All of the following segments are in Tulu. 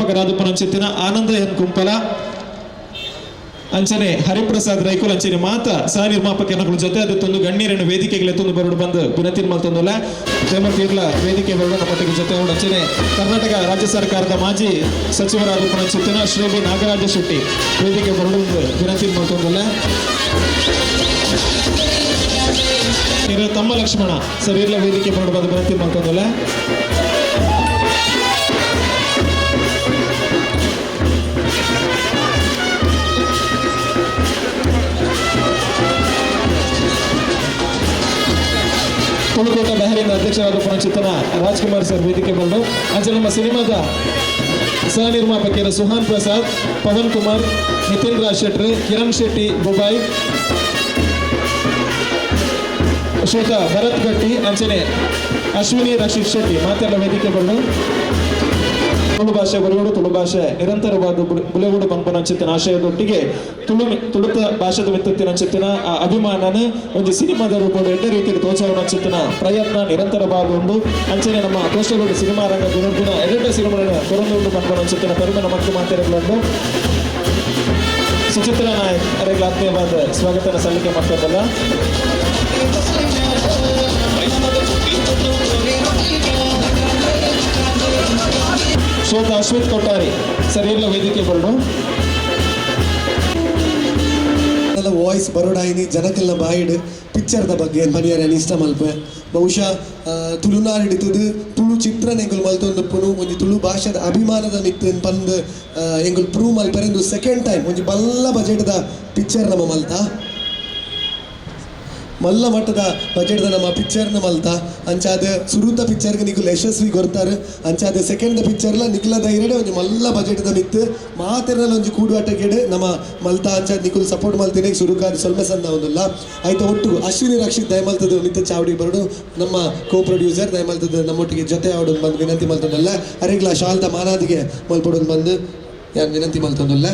ನಿರ್ಮಾಪಕರಾದ ಪುನಂಚಿತ್ತಿನ ಆನಂದ ಎನ್ ಕುಂಪಲ, ಅಂಚನೆ ಹರಿಪ್ರಸಾದ್ ರೈಕುಲ್, ಅಂಚನೆ ಮಾತ ಸಹ ನಿರ್ಮಾಪಕರನಕುಲು ಜೊತೆ ಅದತ್ತೊಂದು ಗಣ್ಯರನ್ನು ವೇದಿಕೆಗೆ ಎತ್ತೊಂದು ಬರಡು ಬಂದು ವಿನಂತಿ ಮಲ್ತೊಂದುಲ್ಲ. ಜಯಮೂರ್ತಿ ಇರ್ಲ ವೇದಿಕೆ ಬರಡು ನಮ್ಮೊಟ್ಟಿಗೆ ಜೊತೆ ಉಂಡು. ಅಂಚನೆ ಕರ್ನಾಟಕ ರಾಜ್ಯ ಸರ್ಕಾರದ ಮಾಜಿ ಸಚಿವರಾದ ಪುನಂಚಿತ್ತಿನ ಶ್ರೀ ಬಿ ನಾಗರಾಜ ಶೆಟ್ಟಿ ವೇದಿಕೆ ಬರಡು ವಿನಂತಿ ಮಲ್ತೊಂದುಲ್ಲ. ಇರು ತಮ್ಮ ಲಕ್ಷ್ಮಣ ಸರ್ ಇರ್ಲ ವೇದಿಕೆ ಬರಡು ಬಂದು ವಿನಂತಿ ಮಲ್ತೊಂದುಲ್ಲ. ತುಳುಕೋಟ ಬಹರಿನ ಅಧ್ಯಕ್ಷರಾದ ಪುನಚಿತ್ತನ ರಾಜ್ಕುಮಾರ್ ಸರ್ ವೇದಿಕೆ ಬಂದು. ಅಂಚೆ ನಮ್ಮ ಸಿನಿಮಾದ ಸಹ ನಿರ್ಮಾಪಕರು ಸುಹಾನ್ ಪ್ರಸಾದ್, ಪವನ್ ಕುಮಾರ್, ನಿತಿನ್ ರಾಜ್ ಶೆಟ್ರ್, ಕಿರಣ್ ಶೆಟ್ಟಿ ದುಬಾಯ್, ಶ್ವೇತಾ ಭರತ್ ಗಟ್ಟಿ, ಅಂಚನೆ ಅಶ್ವಿನಿ ರಕ್ಷಿತ್ ಶೆಟ್ಟಿ ಮಾತೆಲ್ಲ ವೇದಿಕೆ ಬಂದು. ತುಳು ಭಾಷೆ ಬರೆಯೋಡು, ತುಳು ಭಾಷೆ ನಿರಂತರವಾದ ಬುಲೆವುಡು ಪನ್ಪುನಂಚಿತ್ತಿನ ಆಶಯದೊಟ್ಟಿಗೆ ತುಳು ತುಳುತ ಭಾಷೆದ ಮಿತ್ತತ್ತಿನಂಚಿತ್ತಿನ ಆ ಅಭಿಮಾನನ ಒಂಜಿ ಸಿನಿಮಾದ ರೂಪದ ಎಡ್ಡೆ ರೀತಿಯಲ್ಲಿ ತೋಚಾವನಂಚಿತ್ತಿನ ಪ್ರಯತ್ನ ನಿರಂತರವಾದ ಉಂಡು. ಅಂಚನೆ ನಮ್ಮ ಕೋಸ್ಟಲ್ ಸಿನಿಮಾ ರಂಗ ದಿನದಿನ ಎಡ್ಡೆ ಸಿನಿಮಾಗಳನ್ನು ಕೊರೊಂದುಂಡು ಪನ್ಪುನಂಚಿತ್ತಿನ ಪೆರುಮೆ ನಮಕ್ ಮಾತೆರೆಗ್ಲುಂಡು. ಸುಚಿತ್ರ ನಾಯಕ್ ಅವರಿಗೆ ಆತ್ಮೀಯವಾದ ಸ್ವಾಗತನ ಸಲ್ಲಿಕೆ ಮಾಡ್ತದಲ್ಲ. ಶ್ವೇತ ಅಶ್ವಿತ್ ಕೊಟ್ಟಾರಿ ಸರ್ ಎಲ್ಲ ವೇದಿಕೆ ಬರಡು. ವಾಯ್ಸ್ ಬರೋಡಾಯಿನಿ ಜನಕ್ಕೆಲ್ಲ ಬಾಯಿಡ್ ಪಿಕ್ಚರ್ದ ಬಗ್ಗೆ ಮನಿಯರ ಇಷ್ಟ ಮಲ್ಪೆ. ಬಹುಶಃ ತುಳುನಾಡು ಹಿಡಿತದು ತುಳು ಚಿತ್ರನ ಎಂಕುಲು ಮಲ್ತೊಂದುಪ್ಪುನು ಒಂಜಿ ತುಳು ಭಾಷೆದ ಅಭಿಮಾನದ ಮಿತ್ತ್ ಪಂದ್ ಎಂಕುಲು ಪ್ರೂವ್ ಮಲ್ಪರೆ. ಇಂದು ಸೆಕೆಂಡ್ ಟೈಮ್ ಒಂಜಿ ಬಲ್ಲ ಬಜೆಟ್ದ ಪಿಕ್ಚರ್ ನಮ್ಮ ಮಲ್ತ, ಮಲ್ಲ ಮಟ್ಟದ ಬಜೆಟ್ದ ನಮ್ಮ ಪಿಕ್ಚರ್ನ ಮಲ್ತ. ಅಂಚಾದ ಸುರುತ ಪಿಕ್ಚರ್ಗೆ ನಿಕುಲು ಯಶಸ್ವಿ ಕೊರ್ತಾರೆ. ಅಂಚಾದ ಸೆಕೆಂಡ್ ಪಿಕ್ಚರ್ಲ ನಿಕ್ಲ ಧೈರ್ಯಡೆ ಒಂಜಿ ಮಲ್ಲ ಬಜೆಟ್ದ ಮಿತ್ತು ಮಾತೆರ್ನಲ ಒಂಜಿ ಕೂಡುವಾಟಗೆಡ್ ನಮ್ಮ ಮಲ್ತ. ಅಂಚಾದ ನಿಕುಲು ಸಪೋರ್ಟ್ ಮಲ್ತಿನಿ ಸುರುಕಾದ ಸೊಲ್ಮೆ ಸಂದ ಒಂದುಲ್ಲ. ಆಯ್ತು, ಒಟ್ಟು ಅಶ್ವಿನಿ ರಕ್ಷಿತ್ ದಯಮಲ್ತದ ಮಿತ್ತ ಚಾವಡಿ ಬರಡು. ನಮ್ಮ ಕೋ ಪ್ರೊಡ್ಯೂಸರ್ ದಯಮಲ್ತದ ನಮ್ಮೊಟ್ಟಿಗೆ ಜೊತೆ ಆಡೋದು ಬಂದು ವಿನಂತಿ ಮಲ್ತೊಂದಲ್ಲ. ಅರೆಗ್ಲ ಶಾಲ್ದ ಮಾನಾದಿಗೆ ಮಲ್ಪಡೋದು ಬಂದು ಯಾರು ವಿನಂತಿ ಮಲ್ತೊಂದುಲ್ಲ.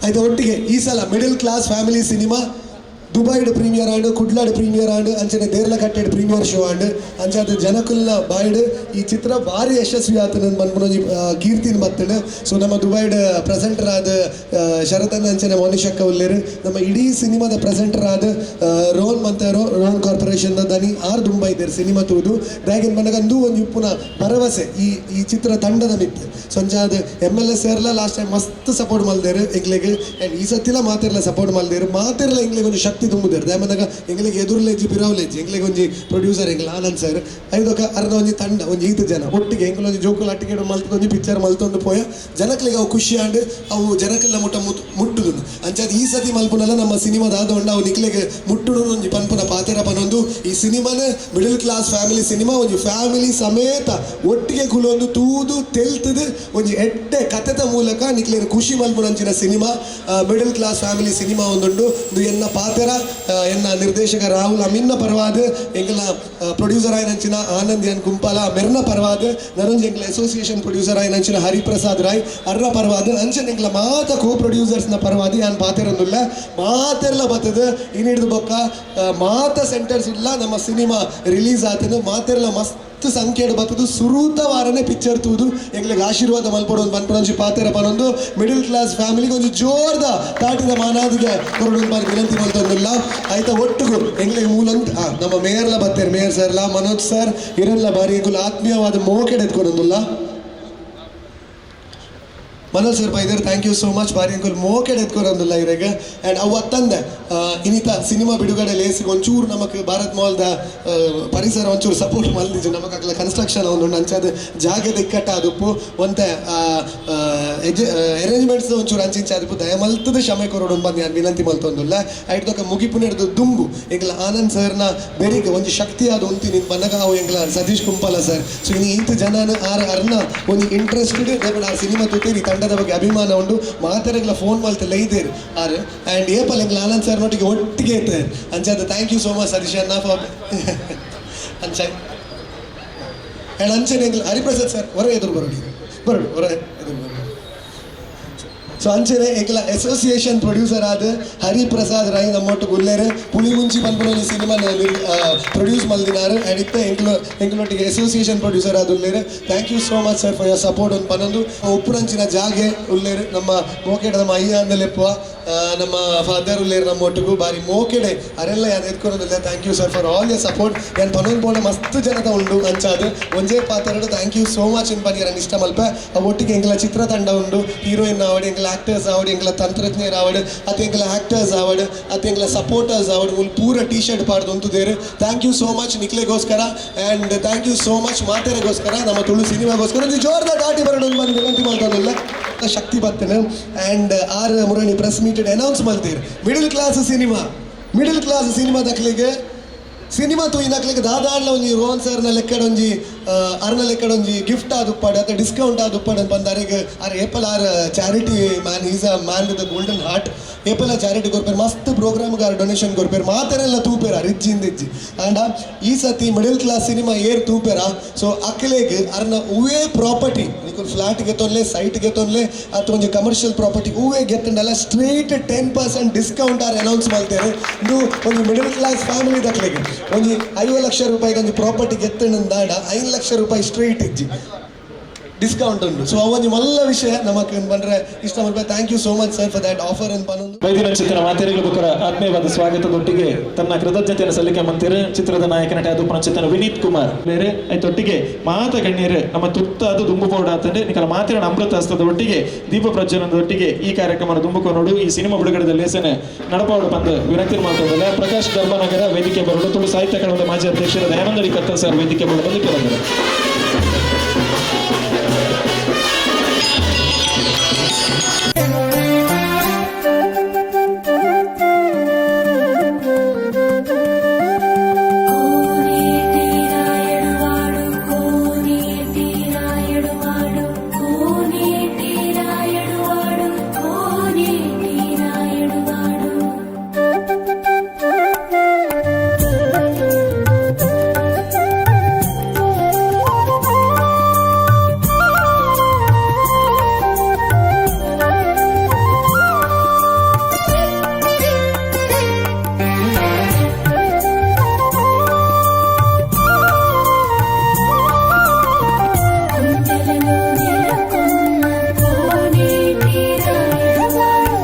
ಆಯ್ತು, ಒಟ್ಟಿಗೆ ಈ ಸಲ ಮಿಡಲ್ ಕ್ಲಾಸ್ ಫ್ಯಾಮಿಲಿ ಸಿನಿಮಾ ದುಬೈಡ್ ಪ್ರೀಮಿಯರ್ ಆಂಡ್, ಕುಡ್ಲಾಡ್ ಪ್ರೀಮಿಯರ್ ಆಂಡ್, ಅಂಚನೆ ದೇರ್ಲಕಟ್ಟೆಡ್ ಪ್ರೀಮಿಯರ್ ಶೋ ಆಂಡ್. ಅಂಚಾದ ಜನಕುಲ್ನ ಬಾಯ್ಡ್ ಈ ಚಿತ್ರ ಭಾರಿ ಯಶಸ್ವಿ ಆತನ ಪನ್ಪುನ ಒಂಜಿ ಕೀರ್ತಿನ ಬತ್ತಂಡ್. ಸೊ ನಮ್ಮ ದುಬೈಡ್ ಪ್ರೆಸೆಂಟರ್ ಆದ ಶರತನ್, ಅಂಚನೆ ಮೋನಿಶಕ್ಕ ಉಲ್ಲೇರು. ನಮ್ಮ ಇಡೀ ಸಿನಿಮಾದ ಪ್ರೆಸೆಂಟರ್ ಆದ ರೋನ್ ಮಂತಾರೋ, ರೋನ್ ಕಾರ್ಪೊರೇಷನ್ ದನಿ ಆರ್ ದುಂಬೈ ಇದ್ದಾರೆ ಸಿನಿಮಾ ತೂದು. ದಾಯೆಗ್ ಪನ್ನಗ ಅಂದು ಒಂಜಿ ಉಪ್ಪುನ ಭರವಸೆ ಈ ಈ ಚಿತ್ರ ತಂಡದ ಮಿತ್ತು. ಸೊ ಅಂಚಾದ ಎಮ್ ಎಲ್ ಎ ಸೇರ್ಲ ಲಾಸ್ಟ್ ಟೈಮ್ ಮಸ್ತ್ ಸಪೋರ್ಟ್ ಮಲ್ದೇರು ಎಂಕ್ಲೆಗ್. ಆ್ಯಂಡ್ ಈ ಸತಿಲ ಮಾತೆರ್ಲ ಸಪೋರ್ಟ್ ಮಲ್ದೇರು. ಮಾತೆರ್ಲ ಎಂಕ್ಲೆಗ್ ಒಂಜಿ ಶಕ್ತಿ ತುಂಬುದೇರು. ದಾಯೆ ಎಂಕ್ಲೆಗ್ ಎದುರುಲೆಜ್ಜಿ, ಪಿರವುಲೆಜ್ಜಿ, ಎಂಕ್ಲೆಗ್ ಒಂಜಿ ಪ್ರೊಡ್ಯೂಸರ್ ಎಂಕ್ಲ ಆನಂದ್ ಸರ್. ಐದೊಕ ಅರ್ಧ ಒಂಜಿ ತಂಡ, ಒಂಜಿ ಈತ ಜನ ಒಟ್ಟಿಗೆ ಎಂಕ್ಲ ಒಂಜಿ ಜೋಕುಲು ಅಟ್ಟಿಗೆ ಮಲ್ತದ ಒಂಜಿ ಪಿಕ್ಚರ್ ಮಲ್ತೊಂದು ಪೋಯ. ಜನಕ್ಲೆಗ್ ಅವು ಖುಷಿ ಆಂಡ್, ಅವು ಜನಕ್ಲೆನ ಮುಟ್ಟ ಮುಟ್ಟುದು. ಅಂಚಾದ್ ಈ ಸತಿ ಮಲ್ಪುನಲ್ಲ ನಮ್ಮ ಸಿನಿಮಾದ ಆದೊಂಡ ಅವು ನಿಕ್ಲೆಗ್ ಮುಟ್ಟುಡು ಒಂಜಿ ಪನ್ಪುನ ಪಾತೆರ ಪನೊಂದು, ಈ ಸಿನಿಮಾನ ಮಿಡಲ್ ಕ್ಲಾಸ್ ಫ್ಯಾಮಿಲಿ ಸಿನಿಮಾ, ಒಂಜಿ ಫ್ಯಾಮಿಲಿ ಸಮೇತ ಒಟ್ಟಿಗೆ ಕುಲೊಂದು ತೂದು ತೆಲ್ತದು ಒಂಜಿ ಎಡ್ಡೆ ಕಥೆದ ಮೂಲಕ ನಿಕ್ಲೆನ್ ಖುಷಿ ಮಲ್ಪುನಂಚಿನ cinema middle class family cinema ಒಂದುಂಡು. ಇದು ಎನ್ನ ಪಾತೆರ. ಎನ್ನ ನಿರ್ದೇಶಕ ರಾಹುಲ್ ಅಮಿನ್ನ ಪರವಾದ, ಎಂಕಲ್ನ ಪ್ರೊಡ್ಯೂಸರ್ ಆಯಿನಂಚಿನ ಆನಂದ್ ಎನ್ ಕುಂಪಾಲ ಮೆರ್ನ ಪರವಾದ, ನನೊಂಜಿ ಎಂಕಲ ಅಸೋಸಿಯೇಷನ್ ಪ್ರೊಡ್ಯೂಸರ್ ಆಯಿನಂಚಿನ ಹರಿಪ್ರಸಾದ್ ರಾಯ್ ಅರ್ನ ಪರವಾದ, ಅಂಚನೆ ಎಂಕಲ ಮಾತ ಕೋ ಪ್ರೊಡ್ಯೂಸರ್ಸ್ನ ಪರವಾದ ಯಾನ್ ಪಾತೆರೊಂದುಲ್ಲ. ಮಾತೆರ್ಲ ಬತ್ತದ ಇನ್ನಿಡ್ದು ಬೊಕ್ಕ ಮಾತ ಸೆಂಟರ್ಸ್ ಇಲ್ಲ ನಮ್ಮ ಸಿನಿಮಾ ರಿಲೀಸ್ ಆತನ. ಮಾತೆರ್ಲ ಮಸ್ತ್ ಸಂಖ್ಯೆಡ್ ಬತ್ತದು ಸುರೂತ ವಾರನೇ ಪಿಕ್ಚರ್ ತೂದು ಎಂಕ್ಲೆಗ್ ಆಶೀರ್ವಾದ ಮಲ್ಪೊಡು ಒಂದು ಪನ್ಪುನಂಚಿ ಪಾತೆರ ಪನೊಂದು, ಮಿಡಲ್ ಕ್ಲಾಸ್ ಫ್ಯಾಮಿಲಿಗೆ ಒಂಜಿ ಜೋರ್ದ ತಾಟಿದ ಮಾನಾದಿಗೆ ಕೊರಡು ಬಂದು ವಿನಂತಿ ಮಲ್ತೊಂದುಲ್ಲ. ಆಯ್ತಾ, ಒಟ್ಟುಗು ಎಂಕ್ಲೆಗ್ ಮೂಲಂತ ನಮ್ಮ ಮೇಯರ್ಲ ಬತ್ತೇರು, ಮೇಯರ್ ಸರ್ಲ, ಮನೋಜ್ ಸರ್ ಇರಲ್ಲ. ಬಾರಿ ಎಂಕುಲು ಆತ್ಮೀಯವಾದ ಮೋಕೆಡ್ ಎತ್ಕೊಂಡೊಂದುಲ್ಲ. ಮನೋಜ್ ಸರ್ ಬೈದರ್, thank you so much. ಬಾರಿ ಅಂಕಲ್ ಮೋಕೆಡ್ ಎತ್ಕೊರಂದುಲ್ಲ ಇರೆಗ್. ಆ್ಯಂಡ್ ಅವು ಅತ್ತಂದೆ ಇನ್ನಿತ ಸಿನಿಮಾ ಬಿಡುಗಡೆ ಲೇಸಿಗೆ ಒಂಚೂರು ನಮಕ್ ಭಾರತ್ ಮಾಲ್ದ ಪರಿಸರ ಒಂಚೂರು ಸಪೋರ್ಟ್ ಮಲ್ದಿಜು. ನಮಕ್ ಅಕ್ಲ ಕನ್ಸ್ಟ್ರಕ್ಷನ್ ಒಂದು ಅಂಚಾದ ಜಾಗದ ಇಕ್ಕಟ್ಟ ಆದುಪ್ಪು, ಒಂತೆ ಅರೇಂಜ್ಮೆಂಟ್ಸ್ ಒಂಚೂರು ಅಂಚಿಂಚ ಆದುಪ್ಪು. ದಯ ಮಲ್ತದ ಕ್ಷಮೆ ಕೊರೊಡು ಬಂದು ನಾನು ವಿನಂತಿ ಮಲ್ತೊಂದುಲ್ಲ. ಐಟ್ ಮುಗಿಪು ನೆಡ್ದು ದುಂಬು ಎಂಕಲ ಆನಂದ್ ಸರ್ನ ಬೆರಿಗೆ ಒಂಜಿ ಶಕ್ತಿ ಆದ ಉಂತಿ ನಿನ್ ಬನ್ನಗ ಅವು ಎಂಕಲ ಸತೀಶ್ ಕುಂಪಾಲ ಸರ್. ಸೊ ಇನ್ನು ಈತ ಜನನ ಆರ್ ಅರ್ನ ಒಂಜಿ ಇಂಟ್ರೆಸ್ಟೆಡ್ ಆ ಸಿನಿಮಾ ತೂತೇರಿ, ತಂಡದ ಬಗ್ಗೆ ಅಭಿಮಾನ ಉಂಡು. ಮಾತೆರೆಗ್ಲ ಫೋನ್ ಮಲ್ತ ಲೈದೇರ್ ಆರ್. ಆ್ಯಂಡ್ ಏಪಲ್ ಎಂಕಲ ಆನಂದ್ ಸರ್ ನೊಟ್ಟಿಗೆ ಒಟ್ಟಿಗೆ ಇದ್ದಾರೆ. ಅಂಚಾದ thank you so much Satish ಅಣ್ಣ ಫಾರ್ ಅಂಚ. ಆ್ಯಂಡ್ ಅಂಚನೆ ಎಂಕಲ ಹರಿಪ್ರಸಾದ್ ಸರ್, ಹೊರ ಎದುರು ಬರೋಡಿ, ಬರೋಡು, ಹೊರ ಎದುರು ಬರೋಡಿ. So ಅಂಚನೆ ಎಂಕಲ ಅಸೋಸಿಯೇಷನ್ ಪ್ರೊಡ್ಯೂಸರ್ ಆದ ಹರಿಪ್ರಸಾದ್ ರೈ ನಮ್ಮೊಟ್ಟು ಉಲ್ಲೇರು. ಪುಳಿಮುಂಚಿ ಪನ್ಪುನ ಒಂಜಿ ಸಿನಿಮಾ ಪ್ರೊಡ್ಯೂಸ್ ಮಲ್ದಿನಾರು ಆ್ಯಂಡ್ ಇತ್ತ ಎಂಕ್ಲು ಎಂಕ್ಲೊಟ್ಟಿಗೆ ಅಸೋಸಿಯೇಷನ್ ಪ್ರೊಡ್ಯೂಸರ್ ಆದ್ ಉಲ್ಲೇರು. Thank you so much, sir, for your support ಒಂದು ಪನೊಂದು. ಉಪ್ಪುನಂಚಿನ ಜಾಗೆ ಉಲ್ಲೇರು ನಮ್ಮ ಮೋಕೆಡ್ ನಮ್ಮ ಅಯ್ಯ ಅಂದಲೆಪ್ಪುವ ನಮ್ಮ ಫಾದರ್ ಉಲ್ಲೇರು ನಮ್ಮ ಒಟ್ಟಿಗೂ. ಬಾರಿ ಮೋಕೆಡೆ ಅರೆಲ್ಲ ಯಾರು ಎತ್ಕೊಳೋದಿಲ್ಲ. Thank you, sir, for all your support. ಯಾನ್ ಪನೊಂದು ಪೋಣ ಮಸ್ತ್ ಜನತ ಉಂಡು. ಅಂಚಾದ್ ಒಂಜೇ ಪಾತ್ರಡು thank you so much in ಪನಿಯರ ಇಷ್ಟ ಮಲ್ಪ. ಆ ಒಟ್ಟಿಗೆ ಎಂಕಲ ಚಿತ್ರತಂಡ ಉಂಡು. ಹೀರೋಯಿನ್ ಆವಡ್, ಎಂಕಲ ಆಕ್ಟರ್ಸ್ ಆವಡ್, ಎಂಕಲ ತಂತ್ರಜ್ಞರು ಆವಡ್, ಅತ್ತೆ ಎಂಕಲ ಆಕ್ಟರ್ಸ್ ಆವಡ್, ಅತ್ತೆ ಎಂಕಲ ಸಪೋರ್ಟರ್ಸ್ ಆವಡ್, ಮುಲ್ ಪೂರ ಟೀ ಶರ್ಟ್ ಪಾಡ್ದು ಉಂತುದೇರು. Thank you so much ನಿಕ್ಲೆಗೋಸ್ಕರ and thank you so much ಮಾತೆರೆಗೋಸ್ಕರ, ನಮ್ಮ ತುಳು ಸಿನಿಮಾಗೋಸ್ಕರ ಒಂದು ಜೋರ್ದ ದಾಟಿ ಬರೋಣ ಬಂದು ವಿನಂತಿ ಮಾಡ್ತದಲ್ಲ. ಶಕ್ತಿ ಬತ್ತನ and R Murani press meet announce ಮಲ್ತೀರ್. Middle class cinema, middle class cinema ದಕ್ಲಿಗೆ cinema ತೂಯಿನಕ್ಲೆಗ್ ದಾದಾಂಡ್ಲ ಒಂಜಿ ರೋಹನ್ ಸರ್ನ ಲೆಕ್ಕಡ್ ಒಂಜಿ ಅರ್ನ ಲೆಕ್ಕಡ್ ಒಂಜಿ ಗಿಫ್ಟ್ ಆದುಪ್ಪಾಡು ಅಥವಾ ಡಿಸ್ಕೌಂಟ್ ಆದುಪ್ಪಾಡು ಅಂತ ಬಂದು ಅರೆಗ್ ಆರ್ apple R charity man, is a man with golden heart. ಏಪಲ charity ಕೊರ್ಪೇರು, ಮಸ್ತ್ ಪ್ರೋಗ್ರಾಮ್ಗೆ ಆರ್ ಡೊನೇಷನ್ ಕೊರ್ಪೇರು. ಮಾತೆರೆಲ್ಲ ತೂಪೇರ ರಿಜ್ಜಿಂದ ಇಜ್ಜಿ. ಆಂಡ ಈ ಸತಿ middle class cinema ಏರ್ ತೂಪೇರ, ಸೊ ಅಕ್ಲೆಗ್ ಅರ್ನ ಹೂವೇ ಪ್ರಾಪರ್ಟಿ, ನಿಕುಲ್ ಫ್ಲಾಟ್ ಗೆತ್ತೊನ್ಲೆ, ಸೈಟ್ ಗೆತ್ತೊನ್ಲೆ ಅಥವಾ ಒಂಜಿ ಕಮರ್ಷಿಯಲ್ ಪ್ರಾಪರ್ಟಿ ಹೂವೇ ಗೆತ್ತಂಡಲ್ಲ, ಸ್ಟ್ರೇಟ್ 10% ಡಿಸ್ಕೌಂಟ್ ಆರ್ ಅನೌನ್ಸ್ ಮಾಡ್ತೇವೆ. ಇದು ಒಂದು middle class family ದಕ್ಲೆಗ್ ಒಂಜಿ 50 ಲಕ್ಷ ರೂಪಾಯಿಗೆ ಒಂಜಿ ಪ್ರಾಪರ್ಟಿ ಗೆತ್ತಂಡಾಡ 5 ಲಕ್ಷ ರೂಪಾಯಿ ಸ್ಟ್ರೇಟ್ ಇಜ್ಜಿ, ಡಿಸ್ಕೌಂಟ್ ಉಂಟು. ಸೊ ಅವೊಂಜಿ ಮಲ್ಲ ವಿಷಯ ನಮಕ್ ಬಂದ್ರೆ ಇಷ್ಟ ಮಲ್ಪ. Thank you so much, sir, for that offer ಅಂತ ಪನೊಂದು. ವೈದ್ಯನ ಚಿತ್ರ ಮಾತೆರೆಗಳ ಬುಕ್ಕರ ಆತ್ಮೀಯವಾದ ಸ್ವಾಗತದೊಟ್ಟಿಗೆ ತನ್ನ ಕೃತಜ್ಞತೆಯನ್ನು ಸಲ್ಲಿಕೆ ಮಂತಿರು ಚಿತ್ರದ ನಾಯಕ ನಟ ಅದು ಚಿತ್ರನ ವಿನೀತ್ ಕುಮಾರ್ ಬೇರೆ. ಐತೊಟ್ಟಿಗೆ ಮಾತ ಗಣ್ಯರು ನಮ್ಮ ತುರ್ತಾದ ದುಂಬು ಪೌಡ ಅಂತಂದ್ರೆ ನಿಕಲ ಮಾತಿನ ಅಮೃತ ಹಸ್ತದ ಒಟ್ಟಿಗೆ ದೀಪ ಪ್ರಜ್ವಲನದೊಟ್ಟಿಗೆ ಈ ಕಾರ್ಯಕ್ರಮ ದುಂಬುಕೊನೋಡು, ಈ ಸಿನಿಮಾ ಬಿಡುಗಡೆದ ಲೇಸನೆ ನಡಪಾವಡು ಬಂದು ವಿನಂತಿ ಮಾಡ್ತದಲ್ಲ. ಪ್ರಕಾಶ್ ಧರ್ಮನಗರ ವೇದಿಕೆ ಬರಲು, ತುಳು ಸಾಹಿತ್ಯ ಅಕಾಡೆಮಿಯ ಮಾಜಿ ಅಧ್ಯಕ್ಷರ ದಯಾನಂದ ಕತ್ತಲ್ ಸರ್ ವೇದಿಕೆ ಬರಲು ಬಂದು ಕೇಳಿದರು. కోనేటి రాయడువాడు, కోనేటి రాయడువాడు, కోనేటి రాయడువాడు, కోనేటి రాయడువాడు. గుండెలలో నెలకొన్న కోనేటి రాయడువాడు,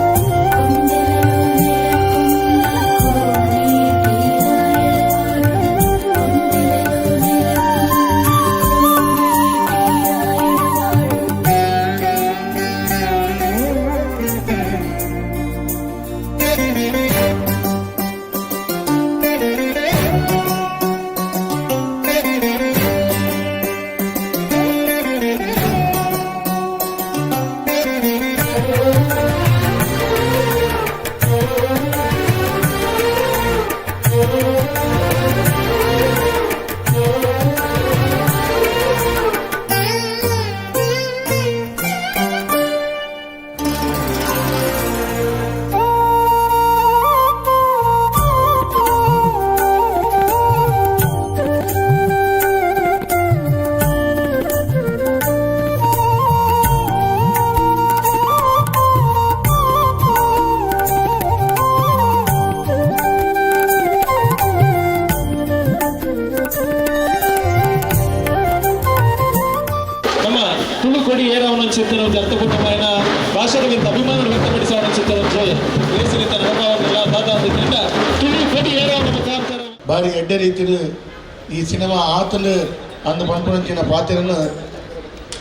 గుండెలలో నెలకొన్న కోనేటి రాయడువాడు, గుండెలలో నెలకొన్న కోనేటి రాయడువాడు. ನಮ್ಮ ತುಳು ಕೊಡಿ ಏರವನ ಚಿತ್ರ ಅರ್ಥಪೂರ್ಣమైన ಭಾಷೆಗಳಿಂದ ಅಭಿಮಾನ ವ್ಯಕ್ತಪಡಿಸುವ ಚಿತ್ರ ಲೇಸಲಿತ ನಡಪಾವನ್ನೆಲ್ಲ ದಾದ ಅಂತ ತುಳು ಕೊಡಿ ಏರವನ ಮುಖಾಂತರ. ಬಾರಿ ಎಡ್ಡೆ ರೀತಿಯಲ್ಲಿ ಈ ಸಿನಿಮಾ ಆತನು ಅಂದು ಪನ್ಪುನಂಚಿನ ಪಾತ್ರನ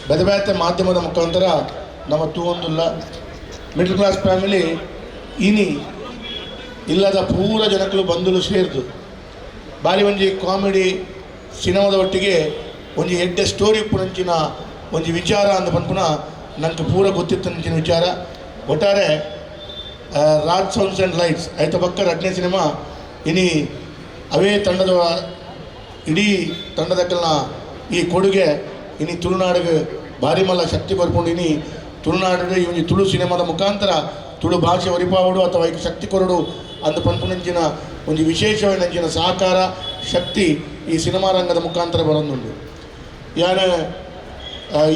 ಬೇತೆ ಬೇತೆ ಮಾಧ್ಯಮದ ಮುಖಾಂತರ ನಮ್ಮ ತೂವೊಂದುಲ್ಲ. Middle class family ಇನಿ ಇಲ್ಲದ ಪೂರ ಜನಕ್ಕಲು ಬಂಧುಲು ಸೇರ್ದು ಬಾರಿ ಒಂಜಿ ಕಾಮಿಡಿ ಸಿನಿಮಾದ ಒಟ್ಟಿಗೆ ಒಂಜಿ ಎಡ್ಡೆ ಸ್ಟೋರಿ ಉಪ್ಪುನಂಚಿನ ಒಂಜಿ ವಿಚಾರ ಅಂದ ಪನ್ಪುನ ನಂಗೆ ಪೂರ ಗೊತ್ತಿತ್ತಂಚಿನ ವಿಚಾರ. ಒಟ್ಟಾರೆ ರಾಜ್ sounds and lights ಐತ ಬಕ್ಕ ರಡ್ನೇ ಸಿನಿಮಾ ಇನಿ ಅವೇ ತಂಡದ ಇಡೀ ತಂಡದಕ್ಕಲ್ನ ಈ ಕೊಡುಗೆ ಇನಿ ತುಳುನಾಡಿಗೆ ಭಾರಿ ಮಲ್ಲ ಶಕ್ತಿ ಬರ್ಕೊಂಡು ಇನಿ ತುಳುನಾಡು ಈ ಒಂಜಿ ತುಳು ಸಿನಿಮಾದ ಮುಖಾಂತರ ತುಳು ಭಾಷೆ ಒರಿಪಾವಡು ಅಥವಾ ಐಕ್ ಶಕ್ತಿ ಕೊರಡು ಅಂದ ಪನ್ಪುನಂಚಿನ ಒಂಜಿ ವಿಶೇಷವಾದಂಚಿನ ಸಹಕಾರ ಶಕ್ತಿ ಈ ಸಿನಿಮಾ ರಂಗದ ಮುಖಾಂತರ ಬರೊಂದುಂಡು. ಯಾನ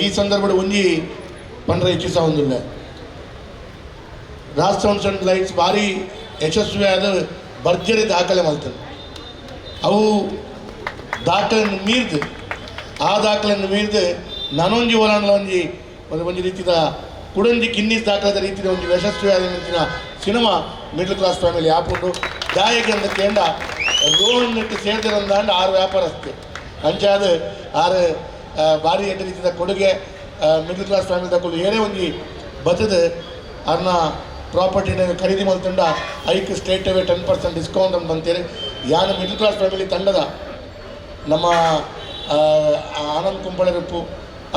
ಈ ಸಂದರ್ಭದ ಒಂಜಿ ಪಂಡ್ರ ಇಚ್ಛಿಸ ಒಂದುಲ್ಲ. ರಾಜ್ ಸೌಂಡ್ಸ್ ಅಂಡ್ ಲೈಟ್ಸ್ ಭಾರಿ ಯಶಸ್ವಿಯಾದ ಭರ್ಜರಿ ದಾಖಲೆ ಮಲ್ತದೆ. ಅವು ದಾಖಲೆಯನ್ನು ಮೀರ್ದು, ಆ ದಾಖಲೆಯನ್ನು ಮೀರ್ದು ನನೊಂಜಿ ಒಲಾಂಡ್ಲ ಒಂಜಿ ಒಂದು ಒಂಜಿ ರೀತಿದ ಕುಡೊಂಜಿ ಗಿನ್ನಿಸ್ ದಾಖಲಾದ ರೀತಿಯ ಒಂಜಿ ಯಶಸ್ವಿಯಾದ ಅಂಚಿನ ಸಿನಿಮಾ ಮಿಡ್ಲ್ ಕ್ಲಾಸ್ ಫ್ಯಾಮಿಲಿ ಆಪುಂಡು. ದಾಯೆಗ್ ಅಂದ್ ಕೇಂಡ, ರೋಹನ್ ನೆಟ್ ಸೇರ್ದಿರಂದಾಂಡ ಆರು ವ್ಯಾಪಾರಸ್ಥೆ. ಅಂಚಾದ ಆರು ಭಾರಿ ಎಡ್ಡೆ ರೀತಿಯ ಕೊಡುಗೆ. ಮಿಡ್ಲ್ ಕ್ಲಾಸ್ ಫ್ಯಾಮಿಲಿ ದಕುಲು ಏರೇ ಒಂಜಿ ಬತ್ತದ ಅರ್ನ ಪ್ರಾಪರ್ಟಿನ ಖರೀದಿ ಮಲ್ತುಂಡ ಐಕ್ ಸ್ಟ್ರೇಟ್ ಅವೇ 10% ಡಿಸ್ಕೌಂಟ್ ಅಂತ ಬಂತೇರಿ. ಯಾನ್ ಮಿಡ್ಲ್ ಕ್ಲಾಸ್ ಫ್ಯಾಮಿಲಿ ತಂಡದ ನಮ್ಮ ಆನಂದ್ ಕುಂಬಳೆರುಪ್ಪು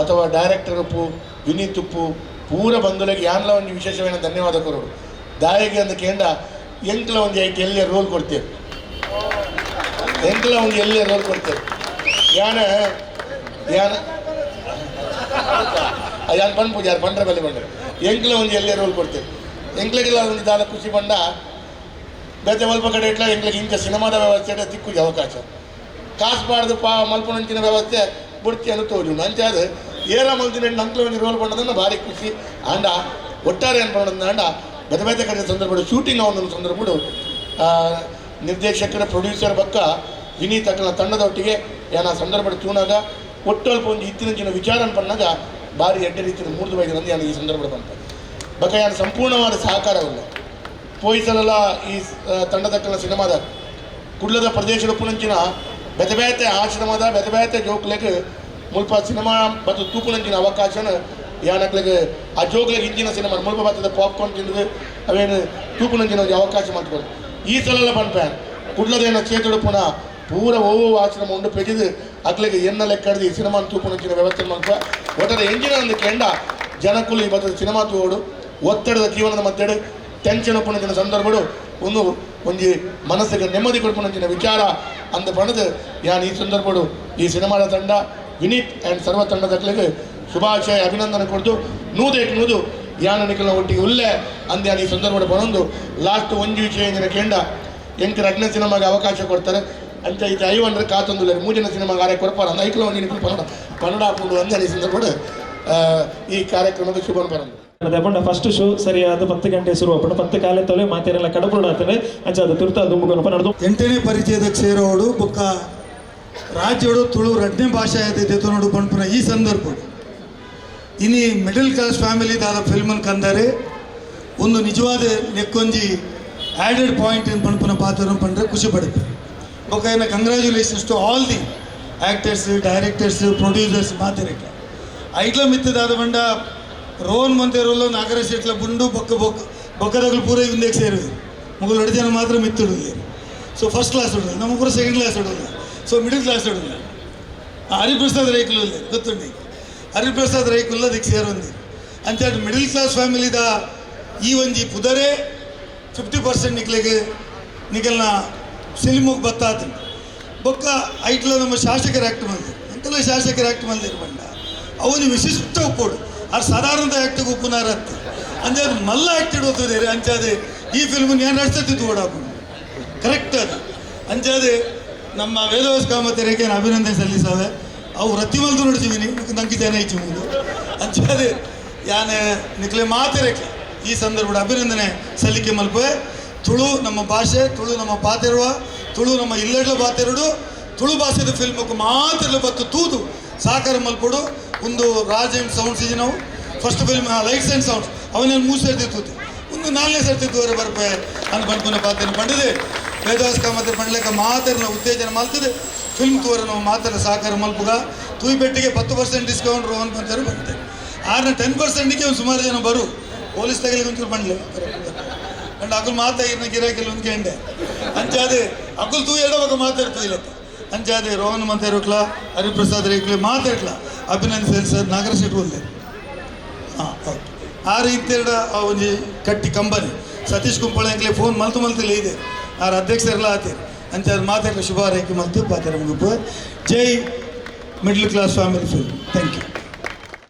ಅಥವಾ ಡೈರೆಕ್ಟರ್ ಉಪ್ಪು, ವಿನೀತ್ ಉಪ್ಪು, ಪೂರ ಬಂಧುಲೆಗ್ ಯಾನ್ಲ ಒಂಜಿ ವಿಶೇಷವಾದ ಧನ್ಯವಾದ ಕೊರಡು. ದಾಯೆಗ್ ಅಂದ್ ಕೇಂಡ, ಎಂಕ್ಲ ಒಂಜಿ ಐಟ್ ಎಲ್ಯ ರೋಲ್ ಕೊಡ್ತೇವೆ, ಎಂಕ್ಲ ಒಂಜಿ ಎಲ್ಯ ರೋಲ್ ಕೊಡ್ತೇವೆ. ಯಾನ ಯಾನ ಯಾನ್ ಪನ್ಪುಜಿ, ಯಾರು ಪಂಡ್ರೆ ಬಲ್ಲಿ ಬಂಡ್ರೆ. ಎಂಕ್ಲ ಒಂಜಿ ಎಲ್ಯ ರೋಲ್ ಕೊಡ್ತೇವೆ, ಎಂಕ್ಲೆಗೆಲ್ಲ ಒಂಜಿ ದಾಲ ಖುಷಿ ಪಂಡ. ಬೇತೆ ಮಲ್ಪ ಕಡೆ ಇಟ್ಲ ಎಂಕ್ಲೆಗ್ ಇಂಚ ಸಿನಿಮಾದ ವ್ಯವಸ್ಥೆ ತಿಕ್ಕುಜಿ ಅವಕಾಶ. ಕಾಸು ಪಾಡ್ದು ಪಾ ಮಲ್ಪುನಂಚಿನ ವ್ಯವಸ್ಥೆ ಬುಡ್ತಿ ಅನ್ನು ತೋಜುಂಡು. ಅಂಚಾದ್ ಏರ ಮಲ್ತಿನ ಅಂಕ್ಲ ಒಂಜಿ ರೋಲ್ ಪಂಡದನ್ನ ಭಾರಿ ಖುಷಿ. ಆಂಡ ಒಟ್ಟಾರೆ ಏನು ಪಂಡ, ಆಂಡ ಬೇತೆ ಬೇತೆ ಕಡೆ ಸಂದರ್ಭ ಶೂಟಿಂಗ್ ಒಂದು ಸಂದರ್ಭಡು ನಿರ್ದೇಶಕರ, ಪ್ರೊಡ್ಯೂಸರ್ ಬಕ್ಕ ವಿನೀತ್ ಅಕಲ್ನ ತಂಡದೊಟ್ಟಿಗೆ ಏನ ಸಂದರ್ಭ ತೂನಾಗ ಒಟ್ಟು ಅಲ್ಪ ಒಂಜಿ ಇತ್ತಿನಂಚಿನ ವಿಚಾರ ಪನ್ನಾಗ ಭಾರಿ ಎಡ್ಡೆ ರೀತಿಯ ಮೂರ್ದು ಬೈದ ಯಾನ್ ಈ ಸಂದರ್ಭ ಪನ್ಪ. ಬಕ್ಕ ಯಾನ್ ಸಂಪೂರ್ಣವಾದ ಸಹಕಾರವಿಲ್ಲ. ಪೋಯಿಸಲೆಲ್ಲ ಈ ತಂಡದಕ್ಕಲ ಸಿನಿಮಾದ ಕುಡ್ಲದ ಪ್ರದೇಶದ ಪುನಂಚಿನ ಬೇತೆ ಬೇತೆ ಆಶ್ರಮದ ಬೇತೆ ಬೇತೆ ಜೋಕ್ಲೆಗ್ ಮುಲ್ಪ ಸಿನಿಮಾ ಮತ್ತು ತೂಪುನಂಚಿನ ಅವಕಾಶನ ಯಾನಕ್ಲೆಗ್ ಆ ಜೋಕ್ಲೆಗ್ ಇಂಚಿನ ಸಿನಿಮಾ ಮುಲ್ಪ ಬತ್ತದ ಪಾಪ್ಕಾರ್ನ್ ತಿಂದು ಅವೇನು ತೂಪುನಂಚಿನ ಒಂಜಿ ಅವಕಾಶ ಮಲ್ತ್ಕೊಡು. ಈ ಸಲ ಪನ್ಪೆ, ಕುಡ್ಲದೇನ ಕ್ಷೇತ್ರಡು ಪುನ ಪೂರ ಓ ಆಶ್ರಮ ಉಂಡು ಪೆಜಿದು ಅಕ್ಲೆಗ್ ಎನ್ನ ಲೆಕ್ಕಡ್ದು ಈ ಸಿನಿಮಾ ತೂಪುನಂಚಿನ ವ್ಯವಸ್ಥೆ ಮಲ್ಪ. ಒಟ್ಟಾರೆ ಎಂಜಿನ ಒಂದು ಕೆಂಡ, ಜನಕುಲು ಈ ಬತ್ತದ ಸಿನಿಮಾ ತೂವೋಡು. ಒತ್ತಡದ ಜೀವನದ ಮತ್ತೆಡು ಟೆನ್ಷನ್ ಉಪ್ಪುನಂಚಿನ ಸಂದರ್ಭಡು ಒಂದು ಒಂಜಿ ಮನಸ್ಸಿಗೆ ನೆಮ್ಮದಿ ಕೊಡ್ಪುನಂಚಿನ ವಿಚಾರ ಅಂದ ಪಣದು ಯಾನ್ ಈ ಸಂದರ್ಭಡು ಈ ಸಿನಿಮಾದ ತಂಡ, ವಿನೀತ್ ಆ್ಯಂಡ್ ಸರ್ವ ತಂಡದಕ್ಲೆಗ್ ಶುಭಾಶಯ ಅಭಿನಂದನೆ ಕೊಡ್ದು, ನೂದೇಕ್ ನೂದು ಯಾನ ನಿಕಲ್ನ ಒಟ್ಟಿಗೆ ಉಲ್ಲೆ ಅಂದ ಯಾನ್ ಈ ಸಂದರ್ಭಡು ಬರೊಂದು. ಲಾಸ್ಟ್ ಒಂಜಿ ವಿಷಯ ಎಂಜಿನ ಕೇಂಡ, ಎಂಕ್ ರಡ್ಡನೇ ಸಿನಿಮಾಗೆ ಅವಕಾಶ ಕೊಡ್ತಾರೆ ಅಂಚ ಇತ್ತೆ ಐವನ್ರ ಕಾತೊಂದುಲ್ಲೆರ್. ಮೂಜನ ಸಿನಿಮಾಗೆ ಆರೆ ಕೊರ್ಪಾರ ಅಂದ್ ಐಕ್ಲ ಒಂಜಿ ನಿಕುಲು ಪನಡ ಪನಡ ಆಪುಂಡು ಅಂದ ಈ ಸಂದರ್ಭಡು ಈ ಕಾರ್ಯಕ್ರಮದ ಶುಭ ಬರಂದು. ಅದೇ ಫಸ್ಟ್ ಶೋ ಸರಿಯಾದ 10 ಗಂಟೆ ಶುರು ಆಪುಂಡು. 10 ಕಾಲೆ ತೊಲೆ ಮಾತೆರೆಲ್ಲ ಕಡಪುಡಾತನೆ. ಅಂಚ ಅದು ತುರ್ತ ದುಂಬುಕೊನಪ ನಡೆದು. ಎಂಟನೇ ಪರಿಚಯದ ಕ್ಷೇರವಡು ಬೊಕ್ಕ ರಾಜ್ಯಡು ತುಳು ರಡ್ಡನೇ ಭಾಷೆ ಆಯ್ತೈತೆ ನೋಡು ಪನ್ಪುನ ಈ ಸಂದರ್ಭ ಇನಿ ಮಿಡಲ್ ಕ್ಲಾಸ್ ಫ್ಯಾಮಿಲಿ ದಾದ ಫಿಲ್ಮನ್ ಕಂದರೆ ಒಂದು ನಿಜವಾದ ನೆಕ್ಕೊಂಜಿ ಆ್ಯಡೆಡ್ ಪಾಯಿಂಟ್ ಇನ್ ಪನ್ಪುನ ಪಾತ್ರ ಪಂಡ್ರೆ ಖುಷಿ ಪಡುತ್ತೆ. ಬೊಕ್ಕ ಏನ congratulations to all the actors, directors, producers ಮಾತಿರಕ್ಕೆ. ಐಟ್ಲ ಮಿತ್ತದಾದ ಬಂಡ ರೋಹನ್ ಮಂತೇರುಲ್ಲ, ನಾಗರಾಜ್ ಶೆಟ್ಲ ಬುಂಡು ಬೊಕ್ಕ ಬೊಕ್ಕ ಬೊಕ್ಕದಗಳು ಪೂರ ಇಂದೆಗೆ ಸೇರುವುದು. ಮುಗುಲು ಎರಡು ಜನ ಮಾತ್ರ ಮಿತ್ತುಡುದು. ಸೊ ಫಸ್ಟ್ ಕ್ಲಾಸ್ ಉಡುದು, ನಮ್ಮ ಪೂರ ಸೆಕೆಂಡ್ ಕ್ಲಾಸ್ ಉಡುದು, ಸೊ ಮಿಡಲ್ ಕ್ಲಾಸ್ ಉಡುದು. ಹರಿಪ್ರಸಾದ್ ರೈಕುಲು ಗೊತ್ತುಂಡು, ಹರಿಪ್ರಸಾದ್ ರೈಕುಲ್ಲ ಅದಕ್ಕೆ ಸೇರೊಂದು. ಅಂಚ ಮಿಡಲ್ ಕ್ಲಾಸ್ ಫ್ಯಾಮಿಲಿದ ಈ ಒಂಜಿ ಪುದರೆ 50% ನಿಕ್ಲೆಗ್ ನಿಕಲ್ನ ಸಿನಿಮಗ್ ಬತ್ತಾತು. ಬೊಕ್ಕ ಐಟ್ಲ ನಮ್ಮ ಶಾಸಕರ ಆ್ಯಕ್ಟ್ ಮಲ್ದಿರು, ಅಂತೆಲ್ಲ ಶಾಸಕರ ಆ್ಯಕ್ಟ್ ಮಲ್ದಿರು ಬಂಡ ಅವನು ವಿಶಿಷ್ಟ ಉಪ್ಪೋಡು. ಆರ್ ಸಾಧಾರಣದ ಆ್ಯಕ್ಟಿಗೆ ಉಪ್ಪುನಾರತ್ತು ಅಂಚೆ ಅದು ಮಲ್ಲ ಆ್ಯಕ್ಟ್ ಇಡೋತದೆ. ಅಂಚಾದೆ ಈ ಫಿಲ್ಮ್ ನಾನು ನಡ್ಸತ್ತಿತ್ತು ಓಡಾಪು ಕರೆಕ್ಟ್ ಅದು. ಅಂಚಾದೆ ನಮ್ಮ ವೇದವ್ಯಾಸ ಕಾಮತರಿಗೆ ನಾನು ಅಭಿನಂದನೆ ಸಲ್ಲಿಸಾವೆ. ಅವು ವೃತ್ತಿ ಮಲ್ತು ನೋಡ್ತೀವಿ ನಂಗೆ ಜನ ಇಚ್ಚು ಮುಂದೆ. ಅಂಚಾದೆ ಯಾನೆ ನಿಕ್ಲೆ ಮಾತಿರಕ್ಕೆ ಈ ಸಂದರ್ಭದ ಅಭಿನಂದನೆ ಸಲ್ಲಿಕೆ ಮಲ್ಪೆ. ತುಳು ನಮ್ಮ ಭಾಷೆ, ತುಳು ನಮ್ಮ ಪಾತೆರುವ, ತುಳು ನಮ್ಮ ಇಲ್ಲೆಡ್ಲ ಪಾತೆರಡು. ತುಳು ಭಾಷೆದ ಫಿಲ್ಮಕ್ಕೆ ಮಾತೆಲ್ಲ ಬತ್ತು ತೂದು ಸಾಕಾರ ಮಲ್ಪಡು. ಒಂದು ರಾಜ್ ಆ್ಯಂಡ್ ಸೌಂಡ್ಸ್ ನಾವು first film lights and sounds ಅವನೇನು ಮೂರು ಸರ್ತಿ ತೂತು, ಒಂದು ನಾಲ್ಕನೇ ಸರ್ತಿ ತೂವರೆ ಬರ್ಪೆ ಅಂದ್ ಪನ್ಪುನ ಪಾತೆರ ಪಂಡದೆ, ವೇದವ್ಯಾಸ ಕಾಮತ್ ಪಂಡ್ಲೆಕ ಮಾತೆರ್ನ ಉತ್ತೇಜನ ಮಲ್ತದೆ. ಫಿಲ್ಮ್ ತೂವರೆ ನಾವು ಮಾತೆಲ್ಲ ಸಹಕಾರ ಮಲ್ಪುಗ. ತೂಯಿ ಪೆಟ್ಟಿಗೆ 10% ಡಿಸ್ಕೌಂಟ್ ರೋಹನ್ ಪಂತರು ಬರ್ತೇನೆ. ಆರ್ನ 10%ಗೆ ಒಂದು ಸುಮಾರು ಜನ ಬರು. ಪೊಲೀಸ್ ತಗಲಿಗೆ ಒಂಚೂರು ಬಂಡ್ಲೆ ಅಂಡ್ ಅಕುಲ್ ಮಾತಾ ಇರ್ನ ಗಿರಾಕಿಲ್ ಒಂದು ಕೇಂಡೆ. ಅಂಚಾದೆ ಅಕುಲ್ ತೂ ಎಡವಾಗ ಮಾತಾಡ್ತು ಇಲ್ಲತ್ತ. ಅಂಚಾದೆ ರೋಹನ್ ಮಂತೇರುಕ್ಲ, ಹರಿಪ್ರಸಾದ್ ರೇಕ್ಲೆ ಮಾತಾಡ್ಲ ಅಭಿನಂದನೆ ಸರ್. ನಾಗರ ಶೆಟ್ಟಿ ಒಲ್ಲೆ. ಹಾಂ, ಓಕೆ. ಆ ರೀತಿಯಡ ಆ ಒಂಜಿ ಕಟ್ಟಿ ಕಂಬನಿ ಸತೀಶ್ ಕುಂಪಳ ಎಂಕ್ಲೆ ಫೋನ್ ಮಲ್ತು ಮಲ್ತಿಲ್ಲ ಇದೆ. ಆರ್ ಅಧ್ಯಕ್ಷರೆಲ್ಲ ಆತೇರು. ಅಂಚ ಅದು ಮಾತಾಡಲಿ ಶುಭ ಹಾರೈಕೆ ಮಲ್ತು ಪಾತೆರ ಮುಗಿಪು. ಜೈ middle class family film. Thank you.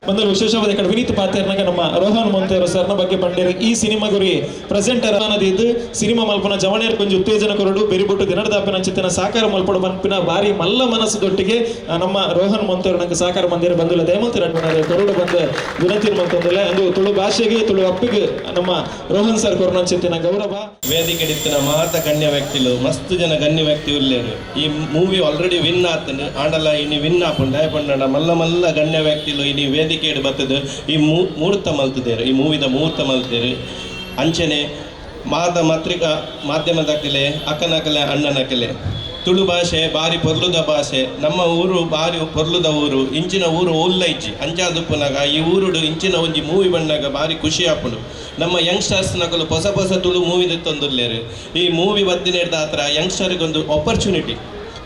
ಬಂದರು. ವಿಶೇಷವಾದ ಕಡೆ ವಿನೀತ್ ಪಾತೆರ್ನಾಗ ನಮ್ಮ ರೋಹನ್ ಮೊಂತೇರೋ ಸರ್ನ ಬಗ್ಗೆ ಪಂಡೇರು. ಈ ಸಿನಿಮಾ ಗುರಿ ಪ್ರೆಸೆಂಟರ್ ಇದು ಸಿನಿಮಾ ಮಲ್ಪನ ಜವಣೇರ್ ಕೊಂಚ ಉತ್ತೇಜನ ಕೊರಡು ಬೆರಿಬುಟ್ಟು ದಿನದಾಪಿನ ಚಿತ್ತನ ಸಾಕಾರ ಮಲ್ಪಡು ಪನ್ಪಿನ ಬಾರಿ ಮಲ್ಲ ಮನಸ್ಸು ದೊಟ್ಟಿಗೆ ನಮ್ಮ ರೋಹನ್ ಮೊಂತೇರು ನಂಗೆ ಸಾಕಾರ ಮಂದಿರ ಬಂದಿಲ್ಲ. ದಯಮಂತಿ ರಡ್ಮನ ಕೊರಡು ಬಂದ ವಿನಂತಿ ಮಲ್ತೊಂದಿಲ್ಲ. ಅಂದು ತುಳು ಭಾಷೆಗೆ, ತುಳು ಅಪ್ಪಿಗೆ ನಮ್ಮ ರೋಹನ್ ಸರ್ ಕೊರನಂಚಿತ್ತಿನ ಗೌರವ. ವೇದಿಕೆ ಮಾತ ಗಣ್ಯ ವ್ಯಕ್ತಿಲು, ಮಸ್ತ್ ಜನ ಗಣ್ಯ ವ್ಯಕ್ತಿ ಉಲ್ಲೇರು. ಈ ಮೂವಿ ಆಲ್ರೆಡಿ ವಿನ್ ಆತನು ಆಂಡಲ ಇನಿ ವಿನ್ ಆಪುಂಡು. ದಾಯ ಪಂಡಣ ಮಲ್ಲ ಮಲ್ಲ ಗಣ್ಯ ವ್ಯಕ್ತಿಲು ಇನಿ ವೇದಿಕೆಡ್ ಬತ್ತದು ಈ ಮುಹೂರ್ತ ಮಲ್ತದೇರು, ಈ ಮೂವಿದ ಮುಹೂರ್ತ ಮಲ್ತದೇರು. ಅಂಚನೆ ಮಾತ ಮತ್ರಿಕಾ ಮಾಧ್ಯಮದಕಲೆ, ಅಕ್ಕನಕಲೆ, ಅಣ್ಣನಕಲೆ, ತುಳು ಭಾಷೆ ಬಾರಿ ಪೊರ್ಲುದ ಭಾಷೆ. ನಮ್ಮ ಊರು ಬಾರಿ ಪೊರ್ಲುದ ಊರು. ಇಂಚಿನ ಊರು ಉಲ್ಲ ಇಜ್ಜಿ. ಅಂಚಾದುಪ್ಪುನಾಗ ಈ ಊರುಡು ಇಂಚಿನ ಒಂಜಿ ಮೂವಿ ಬಣ್ಣಾಗ ಬಾರಿ ಖುಷಿ ಆಪುಂಡು. ನಮ್ಮ ಯಂಗ್ಸ್ಟರ್ಸ್ ನಕಲು ಹೊಸ ಹೊಸ ತುಳು ಮೂವಿ ದೆತ್ತೊಂದುಲ್ಲೇರು. ಈ ಮೂವಿ ಬತ್ತಿನೆಡ್ದ ಆತ್ರ ಯಂಗ್ಸ್ಟರ್ಗೊಂದು ಆಪರ್ಚುನಿಟಿ.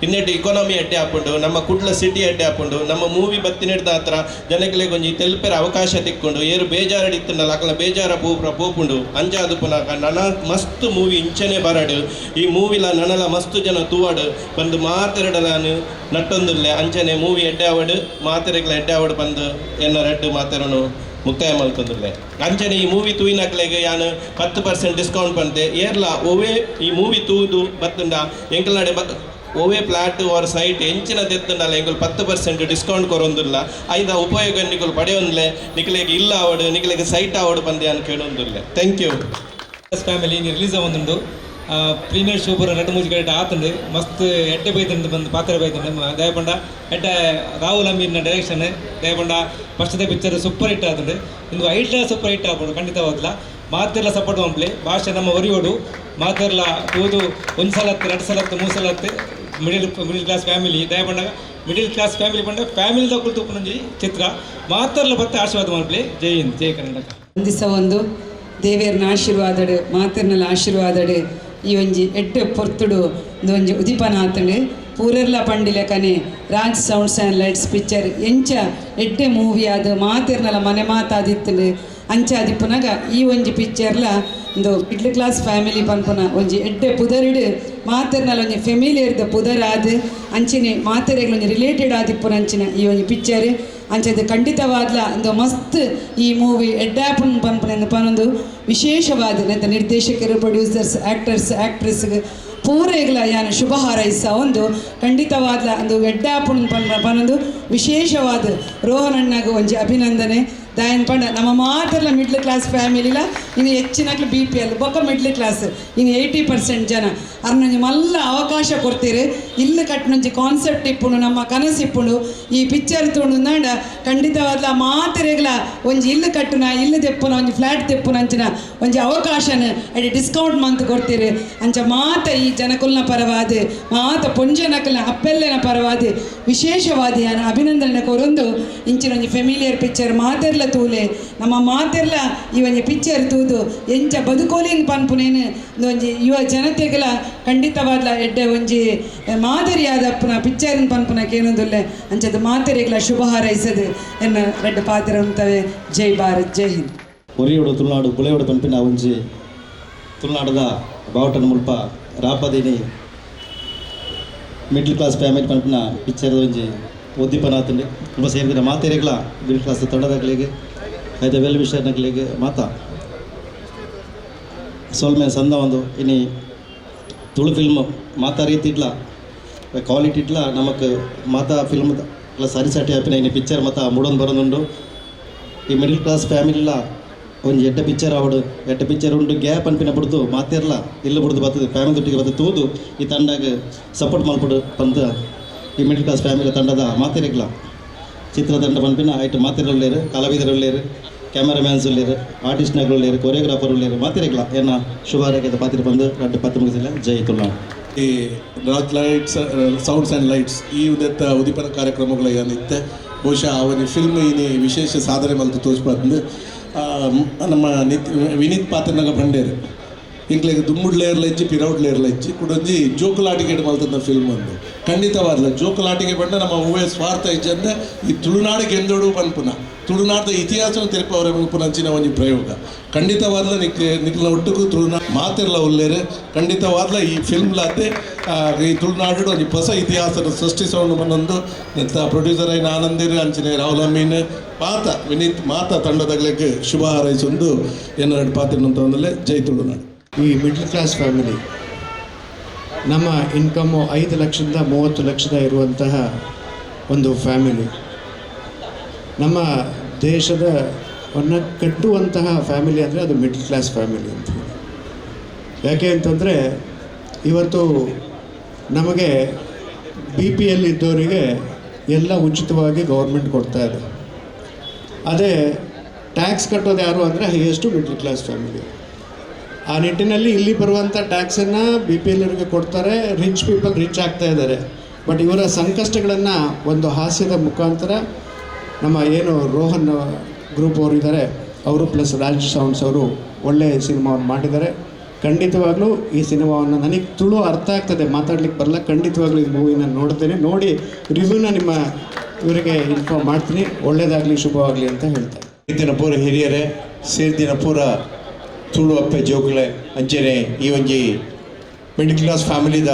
ಇನ್ನೆಟ್ಟು ಇಕಾನಮಿ ಅಡ್ಡೆ ಆಪುಂಡು, ನಮ್ಮ ಕುಡ್ಲ ಸಿಟಿ ಅಡ್ಡೆ ಆಪುಂಡು. ನಮ್ಮ ಮೂವಿ ಬತ್ತಿನೆಡ್ದ ಹತ್ರ ಜನಗಳಿಗೆ ಒಂಜಿ ತೆಲ್ಪೆರ ಅವಕಾಶ ತಿಕ್ಕೊಂಡು ಏರು ಬೇಜಾರಡಿ ಇತ್ತಂಡಲ ಅಕಲ ಬೇಜಾರ ಪೂಪ್ರ ಪೋಪುಂಡು. ಅಂಚಾದು ಪುನಕ ನನ ಮಸ್ತ್ ಮೂವಿ ಇಂಚನೆ ಬರಡು. ಈ ಮೂವಿಲ ನನಲ ಮಸ್ತ್ ಜನ ತೂವಡು ಬಂದು ಮಾತೆರಡಲಾನು ನಟ್ಟೊಂದುಲ್ಲೆ. ಅಂಚನೆ ಮೂವಿ ಎಡ್ಡೆ ಆವಡು, ಮಾತೆರೆಗ್ಲ ಎಡ್ಡೆ ಆವಡು ಬಂದು ಎನ್ನ ರಡ್ಡು ಮಾತೆರನು ಮುಕ್ತಾಯ ಮಲ್ತೊಂದುಲ್ಲೆ. ಅಂಚನೆ ಈ ಮೂವಿ ತೂಯಿನಕ್ಲೆಗ್ ಯಾನ್ 10% ಡಿಸ್ಕೌಂಟ್ ಪಂತೆ. ಏರ್ಲ ಒವೇ ಈ ಮೂವಿ ತೂದು ಬತ್ತುಂಡ ಎಂಕಲ್ನಾಡೆ ಒವೇ ಫ್ಲಾಟ್ ಆರ್ ಸೈಟ್ ಎಂಚಿನ ದೆತ್ತುಂಡಲ ಎಂಕುಲು 10% ಡಿಸ್ಕೌಂಟ್ ಕೊರೊಂದುಲ್ಲ. ಐದ ಉಪಯೋಗ ನಿಕುಲು ಪಡೆಯೊಂದ್ಲೆ. ನಿಕಲೆಗ್ ಇಲ್ಲ ಆವಡು, ನಿಕಲೆಗ್ ಸೈಟ್ ಆವಡು ಬಂದೆ ಅನ್ ಕೇಳೊಂದುಲ್ಲೆ. Thank you. Family release ಆವೊಂದುಂಡು. ಪ್ರೀಮಿಯರ್ ಶೋ ಪೂರ ರಡ್ಡ್ ಮೂಜಿ ಕಡೆಟ್ ಆತುಂಡು. ಮಸ್ತ್ ಎಡ್ಡೆ ಬೈದುಂಡು ಬಂದು ಪಾತ್ರ ಬೈದುಂಡು. ದಯಪಂಡ ಎಡ್ಡೆ ರಾಹುಲ್ ಅಮೀರ್ನ ಡೈರೆಕ್ಷನ್. ದಯಪಂಡ ಫಸ್ಟ್ ಪಿಕ್ಚರ್ ಸೂಪರ್ ಹಿಟ್ ಆತುಂಡು. ಇಂದು ಐಟ್ಲ ಸೂಪರ್ ಹಿಟ್ ಆಪುಂಡು ಖಂಡಿತವಾಗ್ಲ. ಮಾತೆರ್ಲ ಸಪೋರ್ಟ್ ಮನ್ಪುಲೆ. ಭಾಷೆ ನಮ್ಮ ಒರಿಯೋಡು. ಮಾತೆರ್ಲ ತೂದು ಒಂಜಿ ಸಲ ಅತ್ತ್, ರಡ್ಡ್ ಸಲ ಅತ್ತ್, ಮೂರು ಸಲ ಅತ್ತ್. ಮಿಡಿಲ್ ಮಿಡಿಲ್ ಕ್ಲಾಸ್ ಫ್ಯಾಮಿಲಿ ದಯಪಂಡಾಗ ಮಿಡಿಲ್ ಕ್ಲಾಸ್ ಫ್ಯಾಮಿಲಿ ಪಂಡ ಫ್ಯಾಮಿಲಿ ದಕುಲು ತೂಪುನೊಂಜಿ ಚಿತ್ರ. ಮಾತೆರ್ಲ ಬತ್ತೆ ಆಶೀರ್ವಾದ ಮನ್ಪುಲೆ. ಜೈ ಹಿಂದ್, ಜೈ ಕರ್ನಾಟಕ. ಒಂದಿಸ ಒಂದು ದೇವೇರ್ನ ಆಶೀರ್ವಾದಡು, ಮಾತೆರ್ನಲ ಆಶೀರ್ವಾದಡು ಈ ಒಂಜಿ ಎಡ್ಡೆ ಪೊರ್ತುಡು ಒಂಜಿ ಉದಿಪನ ಆತಂಡು. ಪೂರೆರ್ಲ ಪಂಡಿಲೆಕನೆ Raj sounds and lights picture ಎಂಚ ಎಡ್ಡೆ ಮೂವಿ ಆದ್ ಮಾತೆರ್ನಲ ಮನೆ ಮಾತಾದಿತ್ತಂಡು. ಅಂಚ ಆದಿಪ್ಪುನಗ ಈ ಒಂಜಿ ಪಿಕ್ಚರ್ಲ ಒಂದು ಮಿಡ್ಲ್ ಕ್ಲಾಸ್ ಫ್ಯಾಮಿಲಿ ಪನ್ಪುನ ಒಂಜಿ ಎಡ್ಡೆ ಪುದರಿಡು ಮಾತೆರ್ನಲ ಒಂಜಿ ಫೆಮಿಲಿಯರ್ದ ಪುದರಾದ್ ಅಂಚಿನೆ ಮಾತೆರೆಗ್ಲ ಒಂಜಿ ರಿಲೇಟೆಡ್ ಆದಿಪ್ಪುನ ಅಂಚಿನ ಈ ಒಂಜಿ ಪಿಕ್ಚರ್. ಅಂಚದ ಖಂಡಿತವಾದ್ಲ ಒಂದು ಮಸ್ತ್ ಈ ಮೂವಿ ಎಡ್ಡಾಪುನ್ ಪನ್ಪುನ ಪನೊಂದು ವಿಶೇಷವಾದ ನೆತ್ತ ನಿರ್ದೇಶಕರು, ಪ್ರೊಡ್ಯೂಸರ್ಸ್, ಆ್ಯಕ್ಟರ್ಸ್, ಆ್ಯಕ್ಟ್ರೆಸ್ ಪೂರೆಗ್ಲ ಯಾನ್ ಶುಭ ಹಾರೈಸ. ಒಂದು ಖಂಡಿತವಾದ್ಲ ಒಂದು ಎಡ್ಡಾಪುನ್ ಪನ್ಪುನ ಪನೊಂದು ವಿಶೇಷವಾದ ರೋಹನ್ ಅಣ್ಣಗ್ ಒಂಜಿ ಅಭಿನಂದನೆ. ದಾಯನ್ ಪಂಡ ನಮ್ಮ ಮಾತೆರ್ಲ ಮಿಡ್ಲ್ ಕ್ಲಾಸ್ ಫ್ಯಾಮಿಲಿಲ ಇನ್ನು ಹೆಚ್ಚಿನಕ್ಲು ಬಿಪಿಎಲ್ ಬೊಕ್ಕ ಮಿಡ್ಲ್ ಕ್ಲಾಸ್. ಇನ್ನು 80% ಜನ ಅರ್ನೊಂಜಿ ಮಲ್ಲ ಅವಕಾಶ ಕೊಡ್ತೀರಿ. ಇಲ್ಲು ಕಟ್ನೊಂಜಿ ಕಾನ್ಸೆಪ್ಟ್ ಇಪ್ಪುಂಡು, ನಮ್ಮ ಕನಸು ಇಪ್ಪುಂಡು. ಈ ಪಿಕ್ಚರ್ ತೂಂಡ ಖಂಡಿತವಾದ್ಲ ಮಾತೆರೆಗ್ಲ ಒಂಜಿ ಇಲ್ಲು ಕಟ್ಟುನ, ಇಲ್ಲು ದೆಪ್ಪುನ, ಒಂಜಿ ಫ್ಲಾಟ್ ದೆಪ್ಪುನ ಅಂಚಿನ ಒಂಜಿ ಅವಕಾಶನ ಅಡಿ ಡಿಸ್ಕೌಂಟ್ ಮಂತ್ ಕೊಡ್ತೀರಿ. ಅಂಚ ಮಾತ ಈ ಜನಕುಲ್ನ ಪರವಾದ, ಮಾತ ಪೊಂಜನಕಲ್ನ ಅಪ್ಪೆಲ್ಲೆನ ಪರವಾದ ವಿಶೇಷವಾದ ಯಾನ್ ಅಭಿನಂದನೆ ಕೊರೊಂದು ಇಂಚಿನ ಒಂಜಿ ಫೆಮಿಲಿಯರ್ ಪಿಕ್ಚರ್ ಮಾತೆರ್ಲ ತೂಲೆ. ನಮ್ಮ ಮಾತೆರ್ಲ ಈ ಒಂಜಿ ಪಿಕ್ಚರ್ ತೂದು ಎಂಚ ಬದುಕೋಲಿನ್ ಪನ್ಪುನೇನು ಒಂಜಿ ಯುವ ಜನತೆಗಳ ಖಂಡಿತವಾದ್ಲ ಎಡ್ಡೆ ಒಂಜಿ ಮಾದರಿಯಾದಪ್ಪನ ಪಿಕ್ಚರ್ ಪನ್ಪುನ ಕೇನೊಂದುಲ್ಲೆ. ಅಂಚದ ಮಾತೆರೆಗ್ಲ ಶುಭ ಹಾರೈಸದು ಎನ್ನ ರಡ್ಡ್ ಪಾತ್ರ ಉಂತವೆ. ಜೈ ಭಾರತ್, ಜೈ ಹಿಂದ್. ಒರಿಯೋಡು ತುಳುನಾಡು ಬುಳೆಯೋಡು ಪನ್ಪಿನ ಒಂಜಿ ತುಳುನಾಡದ ಬಾವುಟನ ಮುಲ್ಪ ರಾಪದಿನಿ ಮಿಡ್ಲ್ ಕ್ಲಾಸ್ ಫ್ಯಾಮಿಲಿ ಪನ್ಪಿನ ಪಿಕ್ಚರ್ ಒಂಜಿ ಉದ್ದೀಪನ ಆತುಂಡು. ತುಂಬ ಸೇರಿದ ಮಾತೆರೆಗ್ಲ, ಮಿಡ್ಲ್ ಕ್ಲಾಸ್ ತಂಡದಕ್ಲೆಗ್, ಐತ ವೆಲ್ ವಿಷರ್ನಕ್ಲೆಗ್ ಮಾತ ಸೊಲ್ಮೆ ಸಂದ. ಒಂದು ಇನಿ ತುಳು ಫಿಲ್ಮ್ ಮಾತಾ ರೀತಿ ಇಡ್ಲ, ಕ್ವಾಲಿಟಿ ಇಡ್ಲ ನಮಕ್ ಮಾತಾ ಫಿಲ್ಮ್ ಸರಿಸಟಿ ಆಪಿನ ಇನಿ ಪಿಕ್ಚರ್ ಮಾತ ಮೂಡೊಂದು ಬರೋದುಂಡು. ಈ ಮಿಡಿಲ್ ಕ್ಲಾಸ್ ಫ್ಯಾಮಿಲಿಲ ಒಂಜಿ ಎಡ್ಡೆ ಪಿಕ್ಚರ್ ಆವಡು, ಎಡ್ಡೆ ಪಿಕ್ಚರ್ ಉಂಡು. ಗ್ಯಾಪ್ ಅನ್ಪಿನ ಬುಡ್ದು ಮಾತೆರ್ಲ ಇಲ್ಲು ಬುಡ್ದು ಬರ್ತದೆ, ಫ್ಯಾಮಿಲಿ ದೊಟ್ಟಿಗೆ ಬರ್ತದೆ. ತೂದು ಈ ತಂಡಗ್ ಸಪೋರ್ಟ್ ಮಲ್ಪಡು ಪಂತ ಈ ಮಿಡಿಲ್ ಕ್ಲಾಸ್ ಫ್ಯಾಮಿಲಿ ತಂಡದ ಮಾತೆರೆಗ್ಲ, ಚಿತ್ರತಂಡ ಪನ್ಪಿನ ಐಟ್ ಮಾತೆರ್ ಉಲ್ಲೇರು, ಕಲಾವಿದರು ಉಲ್ಲೇರು, ಕ್ಯಾಮರಾಮ್ಯಾನ್ಸ್ ಉಲ್ಲೇರು, ಆರ್ಟಿಸ್ಟ್ನಗಳು ಉಲ್ಲೇರು, ಕೊರಿಯೋಗ್ರಾಫರ್ ಉಲ್ಲೇರು. ಮಾತೆರೆಗ್ಲ ಎನ್ನ ಶುಭ ಹಾರೈಕೆದ ಪಾತೆರ ಬಂದು ರಡ್ಡ್ ಪತ್ತು ಮುಗಿಸಿಲ್ಲ. ಜೈ ತುಳುನಾಡು. ಈ Raj lights sounds and lights ಈ ಉದೆತ್ತ ಉದೀಪನ ಕಾರ್ಯಕ್ರಮಗಳು ಏನಿತ್ತೆ, ಬಹುಶಃ ಆ ಒಂಜಿ ಫಿಲ್ಮ್ ಇನಿ ವಿಶೇಷ ಸಾಧನೆ ಮಲ್ತು ತೋಜ್ಪಾತಂದು. ನಮ್ಮ ನಿತ್ ವಿನೀತ್ ಪಾತ್ರನಾಗ ಬಂಡೇರು. ಎಂಕ್ಲೆಗ್ ದುಂಬುಡ್ಲೇರ್ಲ ಇಜ್ಜಿ, ಪಿರವುಡ್ಲೇರ್ಲ ಇಜ್ಜಿ. ಕುಡೊಂಜಿ ಜೋಕುಲಾಟಿಕೆಡ್ ಮಲ್ತಂದ ಫಿಲ್ಮ್ ಒಂದು. ಖಂಡಿತವಾದ್ಲ ಜೋಕುಲಾಟಿಕೆ ಪಂಡ ನಮ್ಮ ಹೂವೆ ಸ್ವಾರ್ಥ ಇಜ್ಜಂದೆ ಈ ತುಳುನಾಡು ಗೆಂದೋಡು ಪನ್ಪುನ, ತುಳುನಾಡ್ದ ಇತಿಹಾಸನ ತೆರಿಪವರೆ ಪನ್ಪುನಂಚಿನ ಒಂಜಿ ಪ್ರಯೋಗ. ಖಂಡಿತವಾದ್ಲ ನಿಕ್ಲ ಒಟ್ಟುಗು ತುಳುನಾಡು ಮಾತೆರ್ಲ ಉಲ್ಲೇರು. ಖಂಡಿತವಾದ್ಲ ಈ ಫಿಲ್ಮ್ಲಾತೆ ಈ ತುಳುನಾಡು ಒಂಜಿ ಹೊಸ ಇತಿಹಾಸದ ಸೃಷ್ಟಿಸೋಣ ಪನ್ನೊಂದು ಪ್ರೊಡ್ಯೂಸರ್ ಆಯಿನ ಆನಂದಿರ್, ಅಂಚನೆ ರಾಹುಲ್ ಅಮೀನ್, ಮಾತ ವಿನೀತ್, ಮಾತ ತಂಡದಗ್ಲೆಗ್ ಶುಭ ಹಾರೈಸೊಂದು ಎನ್ನ ಪಾತ್ರ ಒಂದಲ್ಲೇ. ಜೈ ತುಳುನಾಡು. ಈ ಮಿಡ್ಲ್ ಕ್ಲಾಸ್ ಫ್ಯಾಮಿಲಿ, ನಮ್ಮ ಇನ್ಕಮ್ಮು 5 ಲಕ್ಷದಿಂದ 30 ಲಕ್ಷದ ಇರುವಂತಹ ಒಂದು ಫ್ಯಾಮಿಲಿ, ನಮ್ಮ ದೇಶದವನ್ನು ಕಟ್ಟುವಂತಹ ಫ್ಯಾಮಿಲಿ ಅಂದರೆ ಅದು ಮಿಡ್ಲ್ ಕ್ಲಾಸ್ ಫ್ಯಾಮಿಲಿ ಅಂತ ಹೇಳಿ. ಯಾಕೆ ಅಂತಂದರೆ ಇವತ್ತು ನಮಗೆ ಬಿಪಿಎಲ್ ಇದ್ದವರಿಗೆ ಎಲ್ಲ ಉಚಿತವಾಗಿ ಗೌರ್ಮೆಂಟ್ ಕೊಡ್ತಾ ಇದೆ. ಅದೇ ಟ್ಯಾಕ್ಸ್ ಕಟ್ಟೋದು ಯಾರು ಅಂದರೆ ಹೈಯೆಸ್ಟು ಮಿಡ್ಲ್ ಕ್ಲಾಸ್ ಫ್ಯಾಮಿಲಿ. ಆ ನಿಟ್ಟಿನಲ್ಲಿ ಇಲ್ಲಿ ಬರುವಂಥ ಟ್ಯಾಕ್ಸನ್ನು ಬಿಪಿಎಲ್ ಅವರಿಗೆ ಕೊಡ್ತಾರೆ. ರಿಚ್ ಪೀಪಲ್ ರಿಚ್ ಆಗ್ತಾ ಇದ್ದಾರೆ. ಬಟ್ ಇವರ ಸಂಕಷ್ಟಗಳನ್ನು ಒಂದು ಹಾಸ್ಯದ ಮುಖಾಂತರ ನಮ್ಮ ಏನು ರೋಹನ್ ಗ್ರೂಪ್ ಅವರು ಇದ್ದಾರೆ, ಅವರು ಪ್ಲಸ್ ರಾಜ್ ಸೌಂಡ್ಸ್ ಅವರು ಒಳ್ಳೆಯ ಸಿನಿಮಾವನ್ನು ಮಾಡಿದ್ದಾರೆ. ಖಂಡಿತವಾಗ್ಲೂ ಈ ಸಿನಿಮಾವನ್ನು ನನಗೆ ತುಳು ಅರ್ಥ ಆಗ್ತದೆ, ಮಾತಾಡ್ಲಿಕ್ಕೆ ಬರಲ್ಲ. ಖಂಡಿತವಾಗ್ಲೂ ಈ ಮೂವಿನ ನೋಡ್ತೇನೆ, ನೋಡಿ ರಿವ್ಯೂನ ನಿಮ್ಮ ಇವರಿಗೆ ಇನ್ಫಾರ್ಮ್ ಮಾಡ್ತೀನಿ. ಒಳ್ಳೆಯದಾಗಲಿ, ಶುಭವಾಗಲಿ ಅಂತ ಹೇಳ್ತಾರೆ. ದಿನ ಪೂರ ಹಿರಿಯರೇ, ಸೇರ್ದಿನ ಪೂರ ತುಳು ಅಪ್ಪೆ ಜೋಕುಲೆ, ಅಂಚನೆ ಈ ಒಂಜಿ ಮಿಡ್ಲ್ ಕ್ಲಾಸ್ ಫ್ಯಾಮಿಲಿದ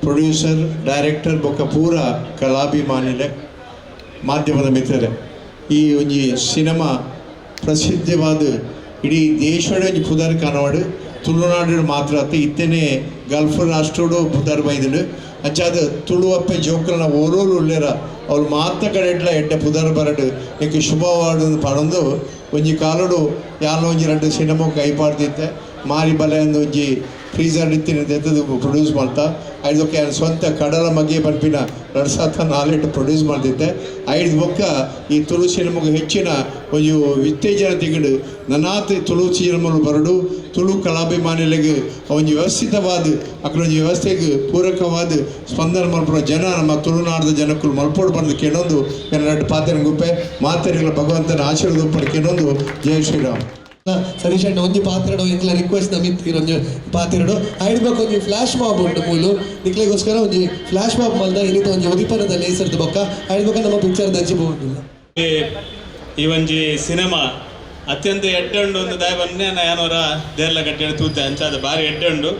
ಪ್ರೊಡ್ಯೂಸರ್, ಡೈರೆಕ್ಟರ್ ಬೊಕ್ಕ ಪೂರ ಕಲಾಭಿಮಾನಿಲೆ, ಮಾಧ್ಯಮದ ಮಿತ್ರರೇ, ಈ ಒಂಜಿ ಸಿನಿಮಾ ಪ್ರಸಿದ್ಧವಾದ ಇಡೀ ದೇಶದ ಒಂಜಿ ಪುದರ್ ಕನವಾಡು. ತುಳುನಾಡು ಮಾತ್ರ ಅತ್ತ, ಇತ್ತನೆ ಗಲ್ಫ್ ರಾಷ್ಟ್ರೋಡು ಪುದರ್ ಬೈದುಂಡು. ಅಂಚಾದ ತುಳು ಅಪ್ಪೆ ಜೋಕುಲನ ಓರೋರು ಉಲ್ಲೇರ, ಅವ್ರು ಮಾತ ಕಡೆಟ್ಲ ಎಡ್ಡೆ ಪುದರ್ ಬರಡು, ಎಂಕ್ ಶುಭವಾಡು ಪಡೊಂದು ಒಂಜಿ ಕಾಲೋಡು ಯಾನೋ ಒಂಜಿ ರಡ್ಡ್ ಸಿನಿಮಾ ಕೈ ಪಾಡ್ದಿತ್ತೆ. ಮಾರಿ ಬಲೆ ಅಂದ್ ಒಂಜಿ ಫ್ರೀಸರ್ ಇತ್ತಿನ ದೆತ್ತದು ಪ್ರೊಡ್ಯೂಸ್ ಮಲ್ತ. ಐದಕ್ಕೆ ಯಾನ್ ಸ್ವಂತ ಕಡಲ ಮಗೆ ಪನ್ಪಿನ 2004 ಪ್ರೊಡ್ಯೂಸ್ ಮಲ್ತಿತ್ತೆ. ಐದು ಬೊಕ್ಕ ಈ ತುಳು ಸಿನಿಮಾಗೆ ಹೆಚ್ಚಿನ ಒಂಜಿ ಉತ್ತೇಜನ ತಿಗಡು ನನಾತ್ ತುಳು ಸಿನಿಮಾಲು ಬರಡು, ತುಳು ಕಲಾಭಿಮಾನಿಗಳಿಗೆ ಒಂಜಿ ವ್ಯವಸ್ಥಿತವಾದ ಅಕ್ಲೊಂಜಿ ವ್ಯವಸ್ಥೆಗೆ ಪೂರಕವಾದ ಸ್ಪಂದನೆ ಮಲ್ಪುನ ಜನ ನಮ್ಮ ತುಳುನಾಡದ ಜನಕ್ಕುಲು ಮಲ್ಪೋಡು ಬಂದು ಕೆನೊಂದು ಎನ್ನ ರಡ್ಡ್ ಪಾತೆರ ಗುಪ್ಪೆ. ಮಾತೆರೆಗ್ಲ ಭಗವಂತನ ಆಶೀರ್ವಾದ ಉಪ್ಪಡ್ ಕೆನೊಂದು. ಜೈ ಶ್ರೀರಾಮ್. ಸತೀಶ್ ಅಣ್ಣ ಒಂಜಿ ಪಾತ್ರಡು ಎಂಕ್ಲ ರಿಕ್ವೆಸ್ಟ್ ನಮಿತ್ ಒಂಜಿ ಪಾತ್ರಡು ಐಡ್ಬೇಕು. ಒಂಜಿ ಫ್ಲಾಶ್ ಮಾಬ್ ಉಂಟು ಮೂಲು, ನಿಕ್ಲೆಗೋಸ್ಕರ ಒಂಜಿ ಫ್ಲಾಶ್ ಮಾಬ್ ಮಲ್ದ. ಇನ್ನಿತ ಒಂಜಿ ಉದಿಪನದ ಲೇಸರ್ದು ಬೊಕ್ಕ ಐಡ್ಬೇಕ ನಮ್ಮ ಪಿಕ್ಚರ್ ದಂಚಿ ಪೋವುಂಡಿಲ್ಲ. ಈ ಒಂಜಿ ಸಿನಿಮಾ ಅತ್ಯಂತ ಎಡ್ಡೆ ಉಂಡು. ಒಂದು ದಾಯ ಬಂದೆ ಯಾನೋರ ದೇರ್ಲ ಗಟ್ಟಿ ತೂತೆ, ಅಂಚಾದ ಬಾರಿ ಎಡ್ಡೆ ಉಂಡು.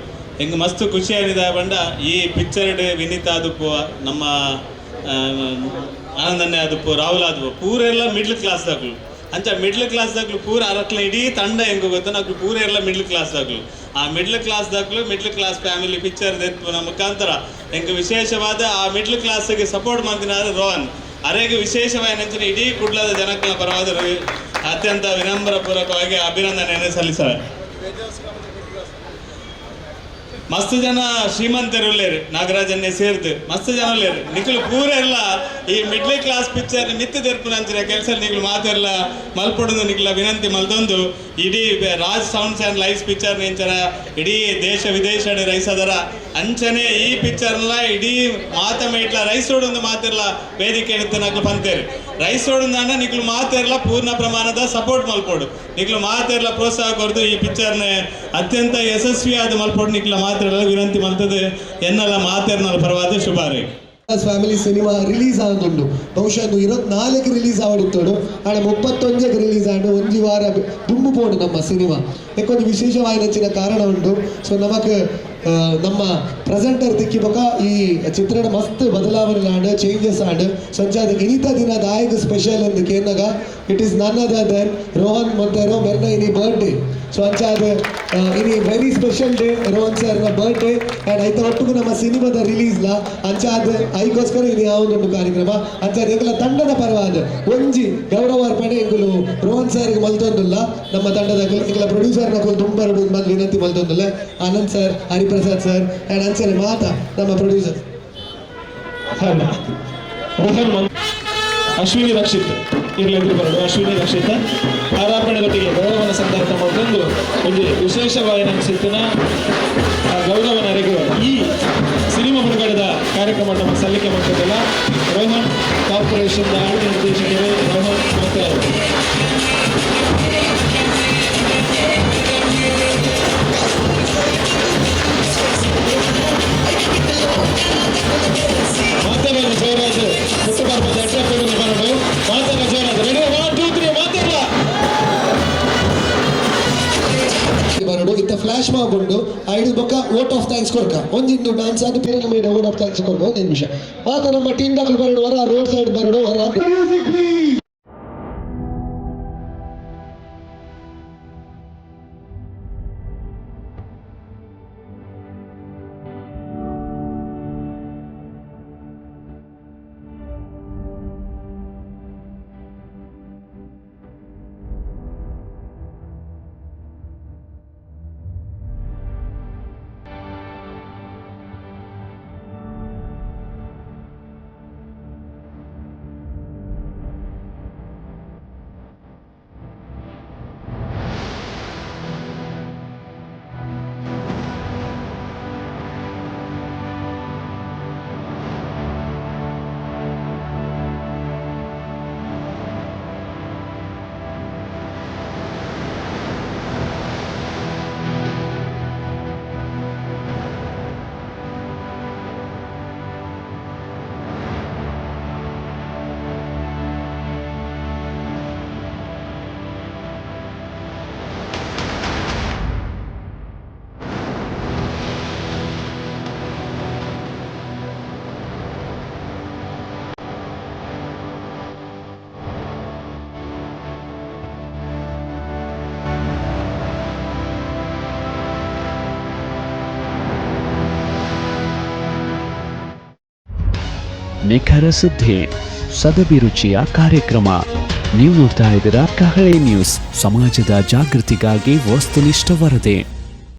ಹೆಂಗೆ ಮಸ್ತ್ ಖುಷಿ ಆಗಿದೆ ಬಂಡ ಈ ಪಿಕ್ಚರ್ ವಿನೀತ್ ಆದುಪ್ಪು, ನಮ್ಮ ಆನಂದನ್ನೇ ಆದುಪ್ಪು, ರಾಹುಲ್ ಆದುಪ್ಪು, ಪೂರೆಲ್ಲ ಮಿಡ್ಲ್ ಕ್ಲಾಸ್ ದಾಕ್ಲು. ಅಂಚ ಮಿಡ್ಲ್ ಕ್ಲಾಸ್ ದಾಕ್ಲು ಪೂರ ಅರಕ್ಲ ಇಡೀ ತಂಡ ಹೆಂಗೆ ಗೊತ್ತ, ನಾಕ್ಲು ಪೂರ ಎಲ್ಲ ಮಿಡ್ಲ್ ಕ್ಲಾಸ್ ದಾಕ್ಲು. ಆ ಮಿಡ್ಲ್ ಕ್ಲಾಸ್ ದಾಕ್ಲು ಮಿಡ್ಲ್ ಕ್ಲಾಸ್ ಫ್ಯಾಮಿಲಿ ಪಿಕ್ಚರ್ ದೆತ್ಪುನ ಮುಖಾಂತರ ಹೆಂಗೆ ವಿಶೇಷವಾದ ಆ ಮಿಡ್ಲ್ ಕ್ಲಾಸ್ಗೆ ಸಪೋರ್ಟ್ ಮಾಡ್ತಿನ ರೋಹನ್ ಅರೆಗೆ ವಿಶೇಷವಾಗಿ ನಂಚಿನ ಇಡೀ ಕುಡ್ಲದ ಜನಕ್ಕನ ಪರವಾದ ಅತ್ಯಂತ ವಿನಮ್ರ ಪೂರ್ವಕವಾಗಿ ಅಭಿನಂದನೆಯನ್ನು ಸಲ್ಲಿಸಾರೆ. ಮಸ್ತ್ ಜನ ಶ್ರೀಮಂತರು ಉಲ್ಲೇರು, ನಾಗರಾಜನ್ನೇ ಸೇರ್ದು ಮಸ್ತ್ ಜನ ಉಲ್ಲೇರು. ನಿಕುಲು ಪೂರ ಎಲ್ಲ ಈ ಮಿಡ್ಲ್ ಕ್ಲಾಸ್ ಪಿಕ್ಚರ್ ಮಿತ್ತು ತೆರ್ಪುನಂಚಿನ ಕೆಲಸ ನಿಕುಲು ಮಾತೆಲ್ಲ ಮಲ್ಪೊಡುದು ನಿಕುಲ ವಿನಂತಿ ಮಲ್ತೊಂದು, ಇಡೀ Raj sounds and lights picture ನಿಂಚನ ಇಡೀ ದೇಶ ವಿದೇಶಡ್ ರೈಸದರ ಅಂಚನೆ ಈ ಪಿಕ್ಚರ್ಲ ಇಡೀ ಮಾತ ಮೇಟ್ಲ ರೈಸ್ ರೋಡ್ ಮಾತಿರ್ಲ ವೇದಿಕೆ ನಕ್ಲು ಪಂತೇರು. ರೈಸ್ ರೋಡ್ ನಿಕ್ಲು ಮಾತೆರ್ಲ ಪೂರ್ಣ ಪ್ರಮಾಣದ ಸಪೋರ್ಟ್ ಮಲ್ಪೊಡು, ನಿಕ್ಲು ಮಾತೆರ್ಲ ಪ್ರೋತ್ಸಾಹ ಕೊರ್ದು ಈ ಪಿಕ್ಚರ್ನ ಅತ್ಯಂತ ಯಶಸ್ವಿಯಾದ ಮಲ್ಪೊಡು ನಿಕ್ಲ ಮಾತೆರ್ಲ ವಿನಂತಿ ಮಲ್ತದೆ. ಎನ್ನಲ ಮಾತೆರ್ನಲ ಪರವಾದ ಶುಭಾರೈ. ಫ್ಯಾಮಿಲಿ ಸಿನಿಮಾ ರಿಲೀಸ್ ಆಗುಂಡು. ಬಹುಶಃ ಅದು 24 ರಿಲೀಸ್ ಆವಡಿತ್ತೋಡು, ಆಡ 31ಕ್ಕೆ ರಿಲೀಸ್ ಆಂಡು. ಒಂಜಿ ವಾರ ದುಂಬು ಪೋಡು ನಮ್ಮ ಸಿನಿಮಾ. ಯಾಕೊಂದು ವಿಶೇಷವಾಯಿನಂಚಿನ ಕಾರಣ ಉಂಟು. ಸೊ ನಮಕ್ ನಮ್ಮ ಪ್ರೆಸೆಂಟರ್ ತಿಕ್ಕಿ ಬೊಕ ಈ ಚಿತ್ರಣ ಮಸ್ತ್ ಬದಲಾವಣೆ ಆಂಡ್, ಚೇಂಜಸ್ ಆಂಡ್. ಸೊ ಅಂಚಾದ ಇನಿತ ದಿನ ದಾಯಕ ಸ್ಪೆಷಲ್ ಅಂದ್ ಕೇನಗ it is none other than Rohan Monteiro ಮೆರ್ನ ಇನಿ ಬರ್ತ್ಡೇ. ಸೊ ಅಂಚಾದ ಇನಿ ವೆರಿ ಸ್ಪೆಷಲ್ ಡೇ, ರೋಹನ್ ಸರ್ನ ಬರ್ತ್ಡೇ ಆ್ಯಂಡ್ ಐತ ಒಟ್ಟಿಗೂ ನಮ್ಮ ಸಿನಿಮಾದ ರಿಲೀಸ್ಲ. ಅಂಚಾದ ಐಗೋಸ್ಕರ ಇನಿ ಒಂದು ಕಾರ್ಯಕ್ರಮ. ಅಂಚಾದ ಎಂಕಲ ತಂಡದ ಪರವಾದ ಒಂಜಿ ಗೌರವಾರ್ಪಣೆ ಎಂಕುಲು ರೋಹನ್ ಸರ್ಗೆ ಮಲ್ತೊಂದುಲ್ಲ. ನಮ್ಮ ತಂಡದ ಎಂಕಲ ಪ್ರೊಡ್ಯೂಸರ್ ನಕುಲು ತುಂಬ ಬಂದು ವಿನಂತಿ ಮಲ್ತೊಂದುಲ್ಲ. Anand sir, Hariprasad sir and ಅಂಚನೆ ಮಾತಾ ನಮ್ಮ ಪ್ರೊಡ್ಯೂಸರ್. ರೋಹನ್ ಅಶ್ವಿನಿ ರಕ್ಷಿತ್ ಇರಲಿ ಬರೋದು. ಅಶ್ವಿನಿ ರಕ್ಷಿತ್ ಆರಾಪಣೆದೊಟ್ಟಿಗೆ ಗೌರವನ ಸಂದರ್ಭ ಮತ್ತೊಂದು ಒಂದು ವಿಶೇಷವಾದ ಅನಿಸುತ್ತಿನ ಆ ಗೌರವನರೆಗೂ ಈ ಸಿನಿಮಾ ಬಿಡುಗಡೆದ ಕಾರ್ಯಕ್ರಮ ನಮ್ಮ ಸಲ್ಲಿಕೆ ಮಾಡ್ತಿದ್ದಲ್ಲ ರೋಹನ್ ಕಾರ್ಪೊರೇಷನ್ ಆಡಳಿತ ನಿರ್ದೇಶಕರು ರೋಹನ್ ಮತ್ತು ಫ್ಲಾಶ್ ಮಾಬ್ ಉಂಡು. ಐದು ಬೊಕ್ಕ ವೋಟ್ ಆಫ್ thanks ಕೊರ್ಕ ಒಂಜಿಂದು ಡಾನ್ಸ್ ಅದು ಪಿರ ನಮ್ಮ ವೋಟ್ ಆಫ್ thanks ಕೊರ್ಕ. ಒಂದು ನಿಮಿಷ ಮಾತ ನಮ್ಮ ಟೀಮ್ ದಾಖಲು ಬರಡು ಹೊರ ರೋಡ್ ಸೈಡ್ ಬರಡು ಹೊರ. ನಿಖರ ಸುದ್ದಿ, ಸದಭಿರುಚಿಯ ಕಾರ್ಯಕ್ರಮ. ನೀವು ನೋಡ್ತಾ ಇದ್ದೀರಾ ಕಹಳೆ ನ್ಯೂಸ್. ಸಮಾಜದ ಜಾಗೃತಿಗಾಗಿ ವಸ್ತುನಿಷ್ಠ ವರದಿ.